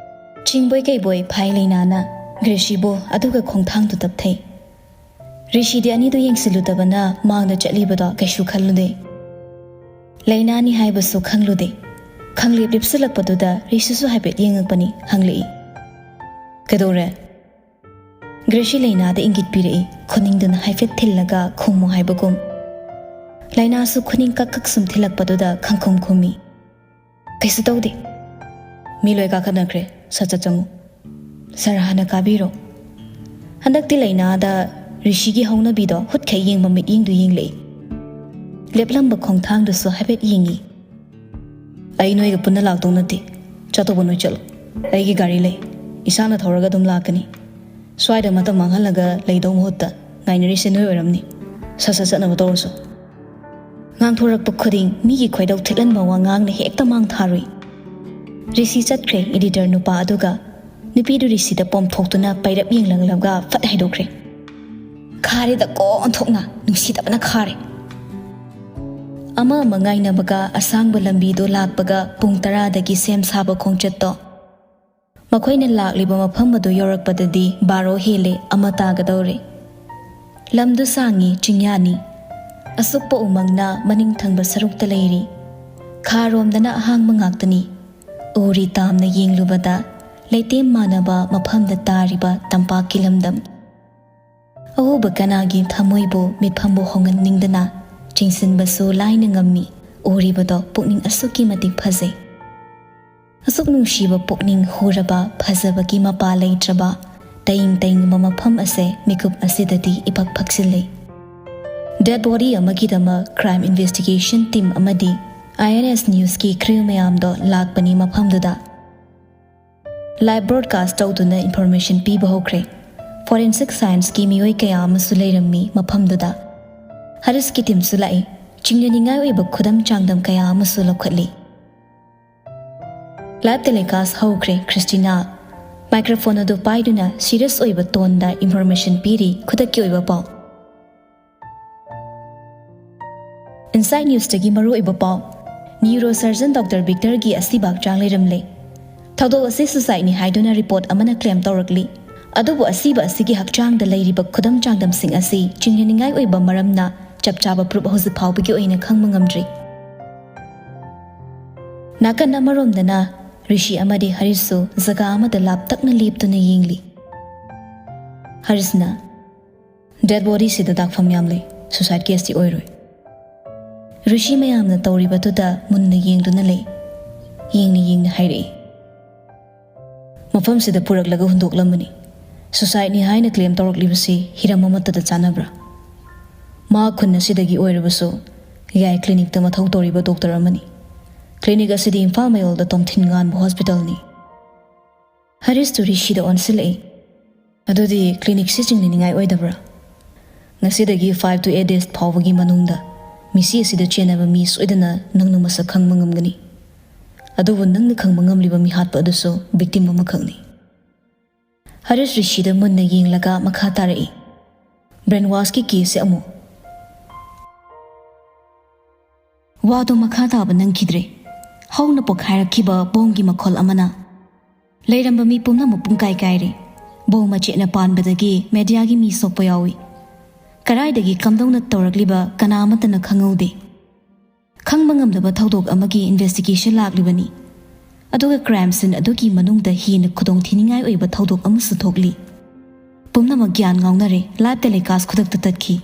ꯆꯤꯡꯕꯣꯏ ꯀꯩꯕꯣꯏ ꯐꯥꯏ ꯂꯩꯅꯥꯅ ꯒ꯭ꯔꯦꯁꯤꯕꯨ, ꯑꯗꯨꯒ ꯈꯣꯡꯊꯥꯡꯗꯨ ꯇꯞꯊꯩ꯫ ꯔꯤꯁꯤꯗꯤ ꯑꯅꯤꯗꯨ ꯌꯦꯡꯁꯤꯜꯂꯨꯗꯕꯅ ꯃꯥꯡꯗ ꯆꯠꯂꯤꯕꯗꯣ ꯀꯩꯁꯨ ꯈꯜꯂꯨꯗꯦ꯫ ꯂꯩꯅꯥꯅꯤ ꯍꯥꯏꯕꯁꯨ ꯈꯪꯂꯨꯗꯦ꯫ ꯈꯪꯂꯦꯞ ꯂꯦꯞꯁꯤꯜꯂꯛꯄꯗꯨꯗ ꯔꯤꯁꯤꯁꯨ ꯍꯥꯏꯐꯦꯠ ꯌꯦꯡꯉꯛꯄꯅꯤ, ꯍꯪꯂꯛꯏ, "ꯀꯩꯗꯧꯔꯦ?" ꯒ꯭ꯔꯦꯁꯤ ꯂꯩꯅꯥꯗ ꯏꯪꯒꯤꯠ ꯄꯤꯔꯛꯏ, ꯈꯨꯅꯤꯡꯗꯨꯅ ꯍꯥꯏꯐꯦꯠ ꯊꯤꯜꯂꯒ ꯈꯨꯝꯃꯨ ꯍꯥꯏꯕꯒꯨꯝ꯫ ꯂꯩꯅꯥꯁꯨ ꯈꯨꯅꯤꯡ ꯀꯛ ꯀꯛ ꯁꯨꯝ ꯊꯤꯜꯂꯛꯄꯗꯨꯗ ꯈꯪꯈꯨꯝ ꯈꯨꯝꯃꯤ, "ꯀꯩꯁꯨ ꯇꯧꯗꯦ꯫ ꯃꯤ ꯂꯣꯏ ꯀꯥꯈꯠꯅꯈ꯭ꯔꯦ, ꯁꯠ ꯁꯠ ꯆꯪꯉꯨ꯫ ꯁꯥꯔ ꯍꯥꯟꯅ ꯀꯥꯕꯤꯔꯣ"꯫ ꯍꯟꯗꯛꯇꯤ ꯂꯩꯅꯥꯗ ꯔꯤꯁꯤꯒꯤ ꯍꯧꯅꯕꯤꯗꯣ ꯍꯨꯠꯈꯩ ꯌꯦꯡꯕ ꯃꯤꯠꯌꯦꯡꯗꯨ ꯌꯦꯡꯂꯛꯏ꯫ ꯂꯦꯞꯂꯝꯕ ꯈꯣꯡꯊꯥꯡꯗꯨꯁꯨ ꯍꯥꯏꯐꯦꯠ ꯌꯦꯡꯉꯤ꯫ "ꯑꯩ ꯅꯣꯏꯒ ꯄꯨꯟꯅ ꯂꯥꯛꯇꯧ ꯅꯠꯇꯦ꯫ ꯆꯠꯇꯧꯕ ꯅꯣꯏ ꯆꯠꯂꯣ꯫ ꯑꯩꯒꯤ ꯒꯥꯔꯤ ꯂꯩ꯫ ꯏꯁꯥꯅ ꯊꯧꯔꯒ ꯑꯗꯨꯝ ꯂꯥꯛꯀꯅꯤ꯫ ꯁ꯭ꯋꯥꯏꯗ ꯃꯇꯝ ꯃꯥꯡꯍꯜꯂꯒ ꯂꯩꯗꯧ ꯃꯍꯨꯠꯇ ꯉꯥꯏꯅꯔꯤꯁꯦ ꯅꯣꯏ ꯑꯣꯏꯔꯝꯅꯤ꯫ ꯁꯠ ꯁꯠ ꯆꯠꯅꯕ ꯇꯧꯔꯁꯨ"꯫ ꯉꯥꯡꯊꯣꯔꯛꯄ ꯈꯨꯗꯤꯡ ꯃꯤꯒꯤ ꯈꯣꯏꯗꯧ ꯊꯤꯠꯍꯟꯕ ꯋꯥꯉꯥꯡꯅ ꯍꯦꯛꯇ ꯃꯥꯡ ꯊꯥꯔꯨꯏ꯫ ꯔꯤꯁꯤ ꯆꯠꯈ꯭ꯔꯦ ꯏꯗꯤꯇꯔ ꯅꯨꯄꯥ ꯑꯗꯨꯒ꯫ ꯅꯨꯄꯤꯗꯨ ꯔꯤꯁꯤꯗ ꯄꯣꯝꯊꯣꯛꯇꯨꯅ ꯄꯩꯔꯞ ꯌꯦꯡꯂꯝꯂꯒ ꯐꯠ ꯍꯥꯏꯗꯣꯛꯈ꯭ꯔꯦ꯫ "ꯈꯥꯔꯦꯗꯀꯣ ꯑꯣꯟꯊꯣꯛꯅ, ꯅꯨꯡꯁꯤꯗꯕꯅ ꯈꯥꯔꯦ"꯫ ꯑꯃ ꯑꯃ ꯉꯥꯏꯅꯕꯒ ꯑꯁꯥꯡꯕ ꯂꯝꯕꯤꯗꯣ ꯂꯥꯛꯄꯒ ꯄꯨꯡ ꯇꯔꯥꯗꯒꯤ ꯁꯦꯝ ꯁꯥꯕ ꯈꯣꯡꯆꯠꯇꯣ ꯃꯈꯣꯏꯅ ꯂꯥꯛꯂꯤꯕ ꯃꯐꯝ ꯑꯗꯨ ꯌꯧꯔꯛꯄꯗꯗꯤ ꯕꯥꯔꯣ ꯍꯦꯜꯂꯦ, ꯑꯃ ꯇꯥꯒꯗꯧꯔꯦ꯫ ꯂꯝꯗꯨ ꯁꯥꯡꯉꯤ, ꯆꯤꯡꯌꯥꯅꯤ꯫ ꯑꯁꯨꯛꯄ ꯎꯃꯪꯅ ꯃꯅꯤꯡ ꯊꯪꯕ ꯁꯔꯨꯛꯇ ꯂꯩꯔꯤ꯫ ꯈꯥꯔꯣꯝꯗꯅ ꯑꯍꯥꯡꯕ ꯉꯥꯛꯇꯅꯤ꯫ ꯎꯔꯤ ꯇꯥꯝꯅ ꯌꯦꯡꯂꯨꯕꯗ ꯂꯩꯇꯦꯝ ꯃꯥꯟꯅꯕ ꯃꯐꯝꯗ ꯇꯥꯔꯤꯕ ꯇꯝꯄꯥꯛꯀꯤ ꯂꯝꯗꯝ꯫ ꯑꯎꯕ ꯀꯅꯥꯒꯤ ꯊꯃꯣꯏꯕꯨ ꯃꯤꯠꯐꯝꯕꯨ ꯍꯣꯡꯍꯟꯅꯤꯡꯗꯅ ꯆꯤꯡꯁꯤꯟꯕꯁꯨ ꯂꯥꯏꯅ ꯉꯝꯃꯤ꯫ ꯎꯔꯤꯕꯗꯣ ꯄꯨꯛꯅꯤꯡ ꯑꯁꯨꯛꯀꯤ ꯃꯇꯤꯛ ꯐꯖꯩ꯫ ꯑꯁꯨꯛ ꯅꯨꯡꯁꯤꯕ ꯄꯨꯛꯅꯤꯡ ꯍꯨꯔꯕ ꯐꯖꯕꯒꯤ ꯃꯄꯥ ꯂꯩꯇ꯭ꯔꯕ ꯇꯌꯤꯡ ꯇꯌꯤꯡꯕ ꯃꯐꯝ ꯑꯁꯦ ꯃꯤꯀꯨꯞ ꯑꯁꯤꯗꯗꯤ ꯏꯄꯛ ꯐꯛꯁꯤꯜꯂꯤ꯫ ꯗꯦꯗ ꯕꯣꯗꯤ ꯑꯃꯒꯤꯗꯃꯛ ꯀ꯭ꯔꯥꯏꯝ ꯏꯟꯚꯦꯁꯇꯤꯒꯦꯁꯟ ꯇꯤꯝ ꯑꯃꯗꯤ ꯑꯥꯏ ꯑꯦꯟ ꯑꯦꯁ ꯅ꯭ꯌꯨꯁꯀꯤ ꯀ꯭ꯔꯤꯌꯨ ꯃꯌꯥꯝꯗꯣ ꯂꯥꯛꯄꯅꯤ ꯃꯐꯝꯗꯨꯗ꯫ ꯂꯥꯏꯚ ꯕ꯭ꯔꯣꯗꯀꯥꯁ ꯇꯧꯗꯨꯅ ꯏꯟꯐꯣꯔꯃꯦꯁꯟ ꯄꯤꯕ ꯍꯧꯈ꯭ꯔꯦ꯫ ꯐꯣꯔꯦꯟꯁꯤꯛ ꯁꯥꯏꯟꯁꯀꯤ ꯃꯤꯑꯣꯏ ꯀꯌꯥ ꯑꯃꯁꯨ ꯂꯩꯔꯝꯃꯤ ꯃꯐꯝꯗꯨꯗ꯫ ꯍꯔꯤꯁꯀꯤ ꯇꯤꯝꯁꯨ ꯂꯥꯛꯏ꯫ ꯆꯤꯡꯅꯅꯤꯡꯉꯥꯏ ꯑꯣꯏꯕ ꯈꯨꯗꯝ ꯆꯥꯡꯗꯝ ꯀꯌꯥ ꯑꯃꯁꯨ ꯂꯧꯈꯠꯂꯤ꯫ ꯂꯥꯏꯚ ꯇꯦꯂꯤꯀꯥꯁ ꯍꯧꯈ꯭ꯔꯦ꯫ ꯈ꯭ꯔꯤꯁꯇꯤꯅꯥ ꯃꯥꯏꯀ꯭ꯔꯣꯐꯣꯟ ꯑꯗꯨ ꯄꯥꯏꯗꯨꯅ ꯁꯤꯔꯤꯌꯁ ꯑꯣꯏꯕ ꯇꯣꯟꯗ ꯏꯟꯐꯣꯔꯃꯦꯁꯟ ꯄꯤꯔꯤ꯫ ꯈꯨꯗꯛꯀꯤ ꯑꯣꯏꯕ ꯄꯥꯎ꯫ ꯏꯟꯁꯥꯏꯠ ꯅ꯭ꯌꯨꯁꯇꯒꯤ ꯃꯔꯨꯑꯣꯏꯕ ꯄꯥꯎ꯫ ꯅ꯭ꯌꯨꯔꯣ ꯁꯔꯖꯟ ꯗꯣꯛꯇꯔ ꯕꯤꯛꯇꯔꯒꯤ ꯑꯁꯤꯕ ꯍꯛꯆꯥꯡ ꯂꯩꯔꯝꯂꯦ꯫ ꯊꯧꯗꯣꯛ ꯑꯁꯤ ꯁꯨꯁꯥꯏꯠꯅꯤ ꯍꯥꯏꯗꯨꯅ ꯔꯤꯄꯣꯔꯠ ꯑꯃꯅ ꯀ꯭ꯂꯦꯝ ꯇꯧꯔꯛꯂꯤ꯫ ꯑꯗꯨꯕꯨ ꯑꯁꯤꯕ ꯑꯁꯤꯒꯤ ꯍꯛꯆꯥꯡꯗ ꯂꯩꯔꯤꯕ ꯈꯨꯗꯝ ꯆꯥꯡꯗꯝꯁꯤꯡ ꯑꯁꯤ ꯆꯤꯡꯅꯅꯤꯡꯉꯥꯏ ꯑꯣꯏꯕ ꯃꯔꯝꯅ ꯆꯞ ꯆꯥꯕ ꯄ꯭ꯔꯨꯐ ꯍꯧꯖꯤꯛ ꯐꯥꯎꯕꯒꯤ ꯑꯣꯏꯅ ꯈꯪꯕ ꯉꯝꯗ꯭ꯔꯤ꯫ ꯅꯥꯀꯟ ꯑꯃꯔꯣꯝꯗꯅ ꯔꯤꯁꯤ ꯑꯃꯗꯤ ꯍꯔꯤꯁꯁꯨ ꯖꯒꯥ ꯑꯃꯗ ꯂꯥꯞꯇꯛꯅ ꯂꯦꯞꯇꯨꯅ ꯌꯦꯡꯂꯤ꯫ ꯍꯔꯤꯁꯅ, "ꯗꯦꯗ ꯕꯣꯗꯤꯁꯤꯗ ꯗꯥꯛꯐꯝ ꯌꯥꯝ ꯂꯩ꯫ ꯁꯨꯁꯥꯏꯠ ꯀꯦꯁꯇꯤ ꯑꯣꯏꯔꯣꯏ꯫ ꯔꯤꯁꯤ ꯃꯌꯥꯝꯅ ꯇꯧꯔꯤꯕꯗꯨꯗ ꯃꯨꯟꯅ ꯌꯦꯡꯗꯨꯅ ꯂꯩ꯫" ꯌꯦꯡꯅ ꯌꯦꯡꯅ ꯍꯥꯏꯔꯛꯏ, "ꯃꯐꯝꯁꯤꯗ ꯄꯨꯔꯛꯂꯒ ꯍꯨꯟꯗꯣꯛꯂꯝꯕꯅꯤ꯫ ꯁꯨꯁꯥꯏꯠꯅꯤ ꯍꯥꯏꯅ ꯀ꯭ꯂꯦꯝ ꯇꯧꯔꯛꯂꯤꯕꯁꯤ ꯍꯤꯔꯝ ꯑꯃꯠꯇꯗ ꯆꯥꯟꯅꯕ꯭ꯔꯥ? ꯃꯍꯥꯛ ꯈꯨꯟ ꯑꯁꯤꯗꯒꯤ ꯑꯣꯏꯔꯕꯁꯨ ꯌꯥꯏ ꯀ꯭ꯂꯤꯅꯤꯛꯇ ꯃꯊꯧ ꯇꯧꯔꯤꯕ ꯗꯣꯛꯇꯔ ꯑꯃꯅꯤ꯫ ꯀ꯭ꯂꯤꯅꯤꯛ ꯑꯁꯤꯗꯤ ꯏꯝꯐꯥꯜ ꯃꯌꯣꯜꯗ ꯇꯣꯝꯊꯤꯟ ꯉꯥꯟꯕ ꯍꯣꯁꯄꯤꯇꯥꯜꯅꯤ꯫" ꯍꯔꯤꯁꯇꯨ ꯔꯤꯁꯤꯗ ꯑꯣꯟꯁꯤꯜꯂꯛꯏ꯫ "ꯑꯗꯨꯗꯤ ꯀ꯭ꯂꯤꯅꯤꯛꯁꯤ ꯆꯤꯡꯅꯅꯤꯡꯉꯥꯏ ꯑꯣꯏꯗꯕ꯭ꯔꯥ? ꯉꯁꯤꯗꯒꯤ ꯐꯥꯏꯚ to ꯑꯩꯠ ꯗꯦꯖ ꯐꯥꯎꯕꯒꯤ ꯃꯅꯨꯡꯗ ꯃꯤꯁꯤ ꯑꯁꯤꯗ ꯆꯦꯟꯅꯕ ꯃꯤ ꯁꯣꯏꯗꯅ ꯅꯪꯅ ꯃꯁꯛ ꯈꯪꯕ ꯉꯝꯒꯅꯤ꯫ ꯑꯗꯨꯕꯨ ꯅꯪꯅ ꯈꯪꯕ ꯉꯝꯂꯤꯕ ꯃꯤꯍꯥꯠꯄ ꯑꯗꯨꯁꯨ ꯚꯤꯛꯇꯤꯝ ꯑꯃꯈꯛꯅꯤ꯫" ꯍꯔꯤꯁ ꯔꯤꯁꯤꯗ ꯃꯨꯟꯅ ꯌꯦꯡꯂꯒ ꯃꯈꯥ ꯇꯥꯔꯛꯏ, "ꯕ꯭ꯔꯦꯟ ꯋꯥꯁꯀꯤ ꯀꯦꯁꯁꯦ ꯑꯃꯨꯛ꯫" ꯋꯥꯗꯣ ꯃꯈꯥ ꯇꯥꯕ ꯅꯪꯈꯤꯗ꯭ꯔꯦ꯫ ꯍꯧꯅ ꯄꯣꯛꯈꯥꯏꯔꯛꯈꯤꯕ ꯕꯣꯝꯒꯤ ꯃꯈꯣꯜ ꯑꯃꯅ ꯂꯩꯔꯝꯕ ꯃꯤ ꯄꯨꯝꯅꯃꯛ ꯄꯨꯡꯀꯥꯏ ꯀꯥꯏꯔꯦ꯫ ꯕꯣꯝ ꯃꯆꯦꯠꯅ ꯄꯥꯟꯕꯗꯒꯤ ꯃꯦꯗꯤꯌꯥꯒꯤ ꯃꯤ ꯁꯣꯛꯄ ꯌꯥꯎꯏ꯫ ꯀꯗꯥꯏꯗꯒꯤ ꯀꯝꯗꯧꯅ ꯇꯧꯔꯛꯂꯤꯕ ꯀꯅꯥ ꯑꯃꯠꯇꯅ ꯈꯪꯍꯧꯗꯦ꯫ ꯈꯪꯕ ꯉꯝꯗꯕ ꯊꯧꯗꯣꯛ ꯑꯃꯒꯤ ꯏꯟꯚꯦꯁꯇꯤꯒꯦꯁꯟ ꯂꯥꯛꯂꯤꯕꯅꯤ꯫ ꯑꯗꯨꯒ ꯀ꯭ꯔꯥꯏꯝ ꯁꯤꯟ ꯑꯗꯨꯒꯤ ꯃꯅꯨꯡꯗ ꯍꯦꯟꯅ ꯈꯨꯗꯣꯡꯊꯤꯅꯤꯡꯉꯥꯏ ꯑꯣꯏꯕ ꯊꯧꯗꯣꯛ ꯑꯃꯁꯨ ꯊꯣꯛꯂꯤ꯫ ꯄꯨꯝꯅꯃꯛ ꯒ꯭ꯌꯥꯟ ꯉꯥꯎꯅꯔꯦ꯫ ꯂꯥꯏꯚ ꯇꯦꯂꯤꯀꯥꯁ ꯈꯨꯗꯛꯇ ꯇꯠꯈꯤ꯫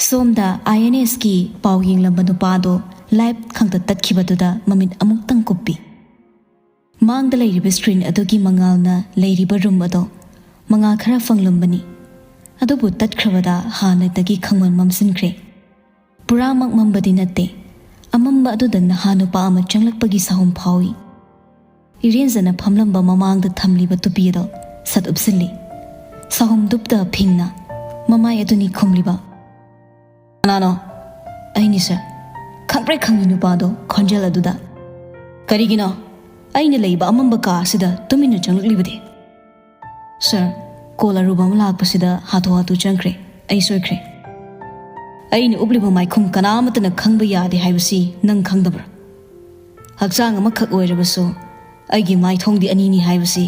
ꯁꯣꯝꯗ ꯑꯥꯏ ꯑꯦꯟ ꯑꯦꯁꯀꯤ ꯄꯥꯎ ꯌꯦꯡꯂꯝꯕ ꯅꯨꯄꯥꯗꯣ ꯂꯥꯏꯚ ꯈꯪꯇ ꯇꯠꯈꯤꯕꯗꯨꯗ ꯃꯃꯤꯠ ꯑꯃꯨꯛꯇꯪ ꯀꯨꯞꯄꯤ꯫ ꯃꯥꯡꯗ ꯂꯩꯔꯤꯕ ꯁ꯭ꯀ꯭ꯔꯤꯟ ꯑꯗꯨꯒꯤ ꯃꯉꯥꯜꯅ ꯂꯩꯔꯤꯕ ꯔꯨꯝ ꯑꯗꯣ ꯃꯉꯥꯜ ꯈꯔ ꯐꯪꯂꯝꯕꯅꯤ꯫ ꯑꯗꯨꯕꯨ ꯇꯠꯈ꯭ꯔꯕꯗ ꯍꯥꯟꯅꯗꯒꯤ ꯈꯪꯃꯟ ꯃꯝꯁꯤꯟꯈ꯭ꯔꯦ꯫ ꯄꯨꯔꯥꯃꯛ ꯃꯝꯕꯗꯤ ꯅꯠꯇꯦ꯫ ꯑꯃꯝꯕ ꯑꯗꯨꯗ ꯅꯍꯥ ꯅꯨꯄꯥ ꯑꯃ ꯆꯪꯂꯛꯄꯒꯤ ꯁꯥꯍꯨꯝ ꯐꯥꯎꯏ꯫ ꯏꯔꯦꯟꯖꯅ ꯐꯝꯂꯝꯕ ꯃꯃꯥꯡꯗ ꯊꯝꯂꯤꯕ ꯇꯨꯄꯤ ꯑꯗꯣ ꯁꯠ ꯎꯞꯁꯤꯜꯂꯤ꯫ ꯁꯥꯍꯨꯝ ꯗꯨꯞꯇ ꯐꯤꯡꯅ ꯃꯃꯥꯏ ꯑꯗꯨꯅꯤ ꯈꯨꯝꯂꯤꯕ꯫ "ꯀꯅꯥꯅꯣ?" "ꯑꯩꯅꯤ, ꯁꯥꯔ꯫" ꯈꯪꯄ꯭ꯔꯦꯛ ꯈꯪꯉꯤ ꯅꯨꯄꯥꯗꯣ ꯈꯣꯟꯖꯦꯜ ꯑꯗꯨꯗ꯫ "ꯀꯔꯤꯒꯤꯅꯣ ꯑꯩꯅ ꯂꯩꯕ ꯑꯃꯝꯕ ꯀꯥ ꯑꯁꯤꯗ ꯇꯨꯃꯤꯟꯅ ꯆꯪꯂꯛꯂꯤꯕꯗꯤ?" "ꯁꯥꯔ, ꯀꯣꯜ ꯑꯔꯨꯕ ꯑꯃ ꯂꯥꯛꯄꯁꯤꯗ ꯍꯥꯊꯨ ꯍꯥꯊꯨ ꯆꯪꯈ꯭ꯔꯦ꯫ ꯑꯩ ꯁꯣꯏꯈ꯭ꯔꯦ꯫ ꯑꯩꯅ ꯎꯞꯂꯤꯕ ꯃꯥꯏꯈꯨꯝ ꯀꯅꯥ ꯑꯃꯠꯇꯅ ꯈꯪꯕ ꯌꯥꯗꯦ ꯍꯥꯏꯕꯁꯤ ꯅꯪ ꯈꯪꯗꯕ꯭ꯔꯥ? ꯍꯛꯆꯥꯡ ꯑꯃꯈꯛ ꯑꯣꯏꯔꯕꯁꯨ ꯑꯩꯒꯤ ꯃꯥꯏꯊꯣꯡꯗꯤ ꯑꯅꯤꯅꯤ ꯍꯥꯏꯕꯁꯤ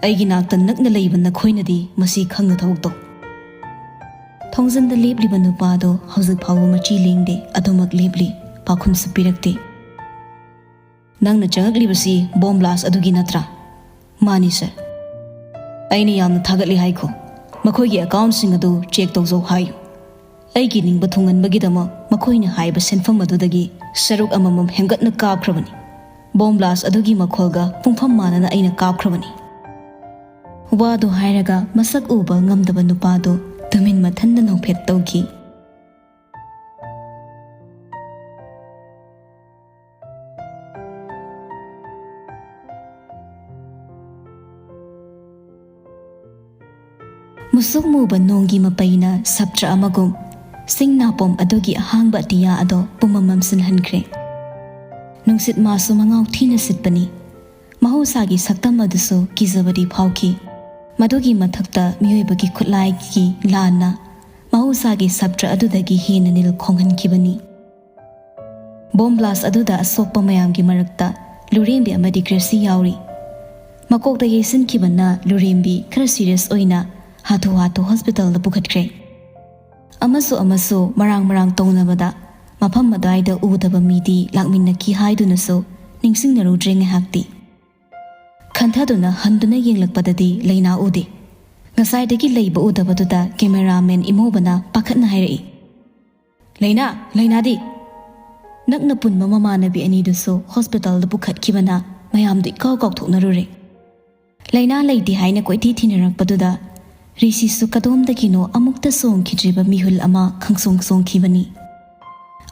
ꯑꯩꯒꯤ ꯅꯥꯛꯇ ꯅꯛꯅ ꯂꯩꯕ ꯅꯈꯣꯏꯅꯗꯤ ꯃꯁꯤ ꯈꯪꯅ ꯊꯕꯛ ꯇꯧ꯫" ꯊꯣꯡꯖꯤꯟꯗ ꯂꯦꯞꯂꯤꯕ ꯅꯨꯄꯥꯗꯣ ꯍꯧꯖꯤꯛ ꯐꯥꯎꯕ ꯃꯆꯤ ꯂꯦꯡꯗꯦ, ꯑꯗꯨꯃꯛ ꯂꯦꯞꯂꯤ, ꯄꯥꯎꯈꯨꯝꯁꯨ ꯄꯤꯔꯛꯇꯦ꯫ "ꯅꯪꯅ ꯆꯪꯂꯛꯂꯤꯕꯁꯤ ꯕꯣꯝ ꯕ꯭ꯂꯥꯁ ꯑꯗꯨꯒꯤ ꯅꯠꯇ꯭ꯔꯥ?" "ꯃꯥꯅꯤ, ꯁꯥꯔ꯫" "ꯑꯩꯅ ꯌꯥꯝꯅ ꯊꯥꯒꯠꯂꯤ ꯍꯥꯏꯈꯣ꯫ ꯃꯈꯣꯏꯒꯤ ꯑꯦꯀꯥꯎꯟꯁꯤꯡ ꯑꯗꯨ ꯆꯦꯛ ꯇꯧꯖꯧ ꯍꯥꯏꯌꯨ꯫ ꯑꯩꯒꯤ ꯅꯤꯡꯕ ꯊꯨꯡꯍꯟꯕꯒꯤꯗꯃꯛ ꯃꯈꯣꯏꯅ ꯍꯥꯏꯕ ꯁꯦꯟꯐꯝ ꯑꯗꯨꯗꯒꯤ ꯁꯔꯨꯛ ꯑꯃꯃꯝ ꯍꯦꯟꯒꯠꯅ ꯀꯥꯞꯈ꯭ꯔꯕꯅꯤ꯫ ꯕꯣꯝ ꯕ꯭ꯂꯥꯁ ꯑꯗꯨꯒꯤ ꯃꯈꯣꯜꯒ ꯄꯨꯡꯐꯝ ꯃꯥꯟꯅꯅ ꯑꯩꯅ ꯀꯥꯞꯈ꯭ꯔꯕꯅꯤ꯫" ꯋꯥꯗꯨ ꯍꯥꯏꯔꯒ ꯃꯁꯛ ꯎꯕ ꯉꯝꯗꯕ ꯅꯨꯄꯥꯗꯨ ꯇꯨꯃꯤꯟ ꯃꯊꯟꯗ ꯅꯣꯛꯐꯦꯠ ꯇꯧꯈꯤ꯫ ꯃꯨꯁꯨꯛ ꯃꯨꯕ ꯅꯣꯡꯒꯤ ꯃꯄꯩꯅ ꯁꯞꯇ꯭ꯔ ꯑꯃꯒꯨꯝ ꯁꯤꯡ ꯅꯥꯄꯣꯝ ꯑꯗꯨꯒꯤ ꯑꯍꯥꯡꯕ ꯑꯇꯤꯌꯥ ꯑꯗꯣ ꯄꯨꯝꯃꯝ ꯃꯝꯁꯤꯟꯍꯟꯈ꯭ꯔꯦ꯫ ꯅꯨꯡꯁꯤꯠ ꯃꯥꯁꯨ ꯃꯉꯥꯎ ꯊꯤꯅ ꯁꯤꯠꯄꯅꯤ꯫ ꯃꯍꯧꯁꯥꯒꯤ ꯁꯛꯇꯝ ꯑꯗꯨꯁꯨ ꯀꯤꯖꯕꯗꯤ ꯐꯥꯎꯈꯤ꯫ ꯃꯗꯨꯒꯤ ꯃꯊꯛꯇ ꯃꯤꯑꯣꯏꯕꯒꯤ ꯈꯨꯠꯂꯥꯏꯒꯤ ꯂꯥꯟꯅ ꯃꯍꯧꯁꯥꯒꯤ ꯁꯞꯇ꯭ꯔ ꯑꯗꯨꯗꯒꯤ ꯍꯦꯟꯅ ꯅꯤꯜ ꯈꯣꯡꯍꯟꯈꯤꯕꯅꯤ꯫ ꯕꯣꯝ ꯕ꯭ꯂꯥꯁ ꯑꯗꯨꯗ ꯑꯁꯣꯛꯄ ꯃꯌꯥꯝꯒꯤ ꯃꯔꯛꯇ ꯂꯨꯔꯦꯝꯕꯤ ꯑꯃꯗꯤ ꯒ꯭ꯔꯦꯁꯤ ꯌꯥꯎꯔꯤ꯫ ꯃꯀꯣꯛꯇ ꯌꯩꯁꯤꯟꯈꯤꯕꯅ ꯂꯨꯔꯦꯝꯕꯤ ꯈꯔ ꯁꯤꯔꯤꯌꯁ ꯑꯣꯏꯅ ꯍꯥꯊꯨ ꯍꯥꯊꯨ ꯍꯣꯁꯄꯤꯇꯥꯜꯗ ꯄꯨꯈꯠꯈ꯭ꯔꯦ꯫ ꯑꯃꯁꯨ ꯑꯃꯁꯨ ꯃꯔꯥꯡ ꯃꯔꯥꯡ ꯇꯧꯅꯕꯗ ꯃꯐꯝ ꯑꯗꯨꯋꯥꯏꯗ ꯎꯗꯕ ꯃꯤꯗꯤ ꯂꯥꯛꯃꯤꯟꯅꯈꯤ ꯍꯥꯏꯗꯨꯅꯁꯨ ꯅꯤꯡꯁꯤꯡꯅꯔꯨꯗ꯭ꯔꯦ ꯉꯥꯏꯍꯥꯛꯇꯤ꯫ ꯈꯟꯊꯗꯨꯅ ꯍꯟꯗꯨꯅ ꯌꯦꯡꯂꯛꯄꯗꯗꯤ ꯂꯩꯅꯥ ꯎꯗꯦ꯫ ꯉꯁꯥꯏꯗꯒꯤ ꯂꯩꯕ ꯎꯗꯕꯗꯨꯗ ꯀꯦꯃꯦꯔꯥꯃꯦꯟ ꯏꯃꯣꯕꯅ ꯄꯥꯈꯠꯅ ꯍꯥꯏꯔꯛꯏ, "ꯂꯩꯅꯥ, ꯂꯩꯅꯥꯗꯤ?" ꯅꯛꯅ ꯄꯨꯟꯕ ꯃꯃꯥꯟꯅꯕꯤ ꯑꯅꯤꯗꯨꯁꯨ ꯍꯣꯁꯄꯤꯇꯥꯜꯗ ꯄꯨꯈꯠꯈꯤꯕꯅ ꯃꯌꯥꯝꯗꯨ ꯏꯀꯥꯎ ꯀꯥꯎꯊꯣꯛꯅꯔꯨꯔꯦ꯫ ꯂꯩꯅꯥ ꯂꯩꯇꯦ ꯍꯥꯏꯅ ꯀꯣꯏꯊꯤ ꯊꯤꯅꯔꯛꯄꯗꯨꯗ ꯔꯤꯁꯤꯁꯨ ꯀꯗꯣꯝꯗꯒꯤꯅꯣ ꯑꯃꯨꯛꯇ ꯆꯣꯡꯈꯤꯗ꯭ꯔꯤꯕ ꯃꯤꯍꯨꯜ ꯑꯃ ꯈꯪꯆꯣꯡ ꯆꯣꯡꯈꯤꯕꯅꯤ꯫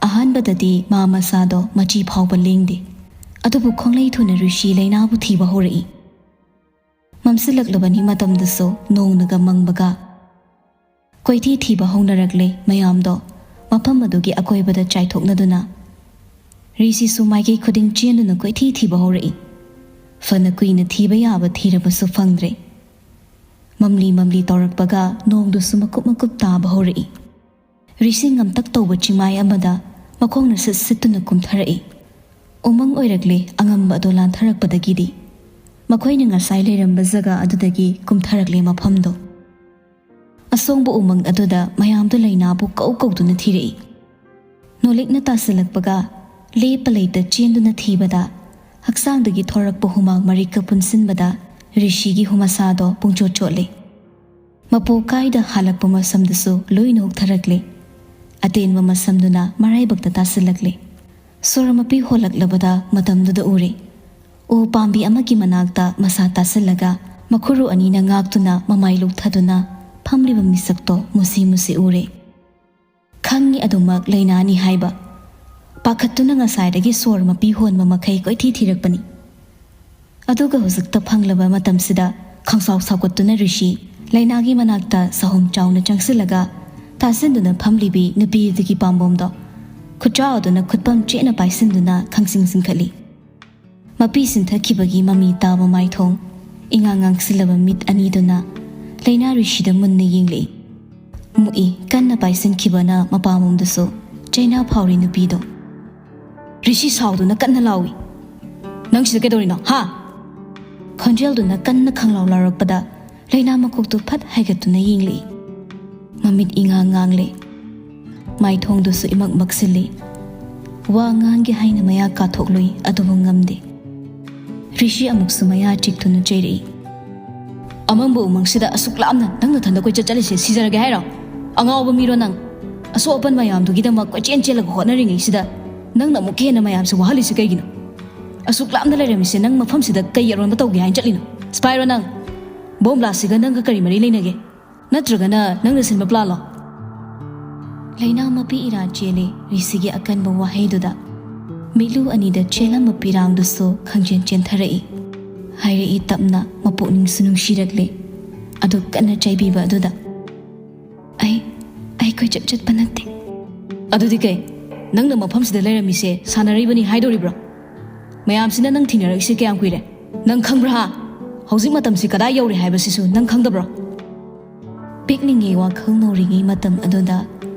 ꯑꯍꯥꯟꯕꯗꯗꯤ ꯃꯥ ꯃꯁꯥꯗꯣ ꯃꯆꯤ ꯐꯥꯎꯕ ꯂꯦꯡꯗꯦ꯫ ꯑꯗꯨꯕꯨ ꯈꯣꯡꯂꯩ ꯊꯨꯅ ꯔꯤꯁꯤ ꯂꯩꯅꯥꯕꯨ ꯊꯤꯕ ꯍꯧꯔꯛꯏ꯫ ꯃꯝꯁꯤꯜꯂꯛꯂꯕꯅꯤ ꯃꯇꯝꯗꯁꯨ ꯅꯣꯡꯅꯒ ꯃꯪꯕꯒ꯫ ꯀꯣꯏꯊꯤ ꯊꯤꯕ ꯍꯧꯅꯔꯛꯂꯦ ꯃꯌꯥꯝꯗꯣ ꯃꯐꯝ ꯑꯗꯨꯒꯤ ꯑꯀꯣꯏꯕꯗ ꯆꯥꯏꯊꯣꯛꯅꯗꯨꯅ꯫ ꯔꯤꯁꯤꯁꯨ ꯃꯥꯏꯀꯩ ꯈꯨꯗꯤꯡ ꯆꯦꯟꯗꯨꯅ ꯀꯣꯏꯊꯤ ꯊꯤꯕ ꯍꯧꯔꯛꯏ꯫ ꯐꯅ ꯀꯨꯏꯅ ꯊꯤꯕ ꯌꯥꯕ ꯊꯤꯔꯕꯁꯨ ꯐꯪꯗ꯭ꯔꯦ꯫ ꯃꯝꯂꯤ ꯃꯝꯂꯤ ꯇꯧꯔꯛꯄꯒ ꯅꯣꯡꯗꯨꯁꯨ ꯃꯀꯨꯞ ꯃꯀꯨꯞ ꯇꯥꯕ ꯍꯧꯔꯛꯏ꯫ ꯔꯤꯁꯤ ꯉꯝꯇꯛ ꯇꯧꯕ ꯆꯤꯡꯃꯥꯏ ꯑꯃꯗ ꯃꯈꯣꯡꯅ ꯁꯤꯠ ꯁꯤꯠꯇꯨꯅ ꯀꯨꯝꯊꯔꯛꯏ꯫ ꯎꯃꯪ ꯑꯣꯏꯔꯛꯂꯦ ꯑꯉꯝꯕ ꯑꯗꯣ ꯂꯥꯟꯊꯔꯛꯄꯗꯒꯤꯗꯤ꯫ ꯃꯈꯣꯏꯅ ꯉꯁꯥꯏ ꯂꯩꯔꯝꯕ ꯖꯒꯥ ꯑꯗꯨꯗꯒꯤ ꯀꯨꯝꯊꯔꯛꯂꯦ ꯃꯐꯝꯗꯣ꯫ ꯑꯁꯣꯡꯕ ꯎꯃꯪ ꯑꯗꯨꯗ ꯃꯌꯥꯝꯗꯨ ꯂꯩꯅꯥꯕꯨ ꯀꯧ ꯀꯧꯗꯨꯅ ꯊꯤꯔꯛꯏ꯫ ꯅꯣꯂꯤꯛꯅ ꯇꯥꯁꯤꯜꯂꯛꯄꯒ ꯂꯦꯞꯄ ꯂꯩꯇ ꯆꯦꯟꯗꯨꯅ ꯊꯤꯕꯗ ꯍꯛꯆꯥꯡꯗꯒꯤ ꯊꯣꯔꯛꯄ ꯍꯨꯃꯥꯡ ꯃꯔꯤꯛꯀ ꯄꯨꯟꯁꯤꯟꯕꯗ ꯔꯤꯁꯤꯒꯤ ꯍꯨꯃꯥꯁꯥꯗꯣ ꯄꯨꯡꯆꯣꯠ ꯆꯣꯠꯂꯦ꯫ ꯃꯄꯣ ꯀꯥꯏꯗ ꯍꯥꯜꯂꯛꯄ ꯃꯁꯝꯗꯨꯁꯨ ꯂꯣꯏꯅ ꯍꯨꯛꯊꯔꯛꯂꯦ꯫ ꯑꯇꯦꯟꯕ ꯃꯁꯝꯗꯨꯅ ꯃꯔꯥꯏꯕꯛꯇ ꯇꯥꯁꯤꯜꯂꯛꯂꯦ꯫ ꯁꯣꯔ ꯃꯄꯤ ꯍꯣꯜꯂꯛꯂꯕꯗ ꯃꯇꯝꯗꯨꯗ ꯎꯔꯦ꯫ ꯎ ꯄꯥꯝꯕꯤ ꯑꯃꯒꯤ ꯃꯅꯥꯛꯇ ꯃꯁꯥ ꯇꯥꯁꯤꯜꯂꯒ ꯃꯈꯨꯔꯨ ꯑꯅꯤꯅ ꯉꯥꯛꯇꯨꯅ ꯃꯃꯥꯏ ꯂꯨꯛꯊꯗꯨꯅ ꯐꯝꯂꯤꯕ ꯃꯤꯁꯛꯇꯣ ꯃꯨꯁꯤ ꯃꯨꯁꯤ ꯎꯔꯦ꯫ ꯈꯪꯉꯤ ꯑꯗꯨꯃꯛ ꯂꯩꯅꯥꯅꯤ ꯍꯥꯏꯕ꯫ ꯄꯥꯈꯠꯇꯨꯅ ꯉꯁꯥꯏꯗꯒꯤ ꯁꯣꯔ ꯃꯄꯤ ꯍꯣꯟꯕ ꯃꯈꯩ ꯀꯣꯏꯊꯤ ꯊꯤꯔꯛꯄꯅꯤ꯫ ꯑꯗꯨꯒ ꯍꯧꯖꯤꯛꯇ ꯐꯪꯂꯕ ꯃꯇꯝꯁꯤꯗ ꯈꯪꯁꯥꯎ ꯁꯥꯎꯒꯠꯇꯨꯅ ꯔꯤꯁꯤ ꯂꯩꯅꯥꯒꯤ ꯃꯅꯥꯛꯇ ꯁꯍꯨꯝ ꯆꯥꯎꯅ ꯆꯪꯁꯤꯜꯂꯒ ꯇꯥꯁꯤꯟꯗꯨꯅ ꯐꯝꯂꯤꯕꯤ ꯅꯨꯄꯤ ꯑꯗꯨꯒꯤ ꯄꯥꯝꯕꯣꯝꯗꯣ ꯈꯨꯠꯆꯥꯎ ꯑꯗꯨꯅ ꯈꯨꯠꯄꯝ ꯆꯦꯠꯅ ꯄꯥꯏꯁꯤꯟꯗꯨꯅ ꯈꯪꯁꯤꯡ ꯁꯤꯡꯈꯠꯂꯤ꯫ ꯃꯄꯤ ꯁꯤꯟꯊꯈꯤꯕꯒꯤ ꯃꯃꯤ ꯇꯥꯕ ꯃꯥꯏꯊꯣꯡ, ꯏꯉꯥꯡ ꯉꯥꯡꯁꯤꯜꯂꯕ ꯃꯤꯠ ꯑꯅꯤꯗꯨꯅ ꯂꯩꯅꯥ ꯔꯤꯁꯤꯗ ꯃꯨꯟꯅ ꯌꯦꯡꯂꯛꯏ꯫ ꯃꯨꯛꯏ ꯀꯟꯅ ꯄꯥꯏꯁꯤꯟꯈꯤꯕꯅ ꯃꯄꯥꯝꯕꯣꯝꯗꯁꯨ ꯆꯩꯅꯥ ꯐꯥꯎꯔꯤ ꯅꯨꯄꯤꯗꯣ꯫ ꯔꯤꯁꯤ ꯁꯥꯎꯗꯨꯅ ꯀꯟꯅ ꯂꯥꯎꯏ꯫ ꯅꯪ ꯁꯤꯗ ꯀꯩꯗꯧꯔꯤꯅꯣ, ꯍꯥ? ꯈꯣꯟꯖꯦꯜꯗꯨꯅ ꯀꯟꯅ ꯈꯪꯂꯥꯎ ꯂꯥꯎꯔꯛꯄꯗ ꯂꯩꯅꯥ ꯃꯀꯣꯛꯇꯨ ꯐꯠ ꯍꯥꯏꯒꯠꯇꯨꯅ ꯌꯦꯡꯂꯛꯏ꯫ ꯃꯃꯤꯠ ꯏꯉꯥꯡ ꯉꯥꯡꯂꯦ꯫ ꯃꯥꯏꯊꯣꯡꯗꯨꯁꯨ ꯏꯃꯛ ꯃꯛꯁꯤꯜꯂꯤ꯫ ꯋꯥ ꯉꯥꯡꯒꯦ ꯍꯥꯏꯅ ꯃꯌꯥ ꯀꯥꯊꯣꯛꯂꯨꯏ, ꯑꯗꯨꯕꯨ ꯉꯝꯗꯦ꯫ ꯔꯤꯁꯤ ꯑꯃꯨꯛꯁꯨ ꯃꯌꯥ ꯆꯤꯛꯇꯨꯅ ꯆꯩꯔꯛꯏ꯫ "ꯑꯃꯝꯕ ꯎꯃꯪꯁꯤꯗ ꯑꯁꯨꯛ ꯂꯥꯞꯅ ꯅꯪ ꯅꯊꯟꯗ ꯀꯣꯏꯆꯠ ꯆꯠꯂꯤꯁꯦ ꯁꯤꯖꯔꯒꯦ ꯍꯥꯏꯔꯣ? ꯑꯉꯥꯎꯕ ꯃꯤꯔꯣ ꯅꯪ? ꯑꯁꯣꯛ ꯑꯄꯟ ꯃꯌꯥꯝꯗꯨꯒꯤꯗꯃꯛ ꯀꯣꯏꯆꯦꯟ ꯆꯦꯜꯂꯒ ꯍꯣꯠꯅꯔꯤꯉꯩꯁꯤꯗ ꯅꯪꯅ ꯑꯃꯨꯛꯀ ꯍꯦꯟꯅ ꯃꯌꯥꯝꯁꯦ ꯋꯥꯍꯜꯂꯤꯁꯦ ꯀꯩꯒꯤꯅꯣ? ꯑꯁꯨꯛ ꯂꯥꯞꯅ ꯂꯩꯔꯝꯃꯤꯁꯦ ꯅꯪ ꯃꯐꯝꯁꯤꯗ ꯀꯩ ꯑꯔꯣꯟꯕ ꯇꯧꯒꯦ ꯍꯥꯏꯅ ꯆꯠꯂꯤꯅꯣ? ꯁꯤꯐꯥꯏꯔꯣ ꯅꯪ? ꯕꯣꯝ ꯕ꯭ꯂꯥꯁꯁꯤꯒ ꯅꯪꯒ ꯀꯔꯤ ꯃꯔꯤ ꯂꯩꯅꯒꯦ? ꯅꯠꯇ꯭ꯔꯒꯅ ꯅꯪꯅ ꯁꯤꯟꯕ ꯄ꯭ꯂꯥꯟꯂꯣ?" ꯂꯩꯅꯥ ꯃꯄꯤ ꯏꯔꯥ ꯆꯦꯜꯂꯤ ꯔꯤꯁꯤꯒꯤ ꯑꯀꯟꯕ ꯋꯥꯍꯩꯗꯨꯗ꯫ ꯃꯤꯠꯂꯨ ꯑꯅꯤꯗ ꯆꯦꯜꯂꯝꯕ ꯄꯤꯔꯥꯡꯗꯨꯁꯨ ꯈꯪꯆꯦꯟ ꯆꯦꯟꯊꯔꯛꯏ꯫ ꯍꯥꯏꯔꯛꯏ ꯇꯞꯅ, ꯃꯄꯨꯛꯅꯤꯡꯁꯨ ꯅꯨꯡꯁꯤꯔꯛꯂꯦ꯫ ꯑꯗꯨ ꯀꯟꯅ ꯆꯩꯕꯤꯕ ꯑꯗꯨꯗ꯫ "ꯑꯩ, ꯑꯩ ꯀꯣꯏꯆꯠ ꯆꯠꯄ ꯅꯠꯇꯦ꯫" "ꯑꯗꯨꯗꯤ ꯀꯩ? ꯅꯪꯅ ꯃꯐꯝꯁꯤꯗ ꯂꯩꯔꯝꯃꯤꯁꯦ ꯁꯥꯟꯅꯔꯤꯕꯅꯤ ꯍꯥꯏꯗꯣꯔꯤꯕ꯭ꯔꯣ? ꯃꯌꯥꯝꯁꯤꯅ ꯅꯪ ꯊꯤꯅꯔꯛꯏꯁꯦ ꯀꯌꯥꯝ ꯀꯨꯏꯔꯦ? ꯅꯪ ꯈꯪꯕ꯭ꯔꯥ? ꯍꯧꯖꯤꯛ ꯃꯇꯝꯁꯤ ꯀꯗꯥꯏ ꯌꯧꯔꯦ ꯍꯥꯏꯕꯁꯤꯁꯨ ꯅꯪ ꯈꯪꯗꯕ꯭ꯔꯣ?" ꯄꯤꯛꯂꯤꯉꯩ ꯋꯥꯈꯜ ꯅꯧꯔꯤꯉꯩ ꯃꯇꯝ ꯑꯗꯨꯗ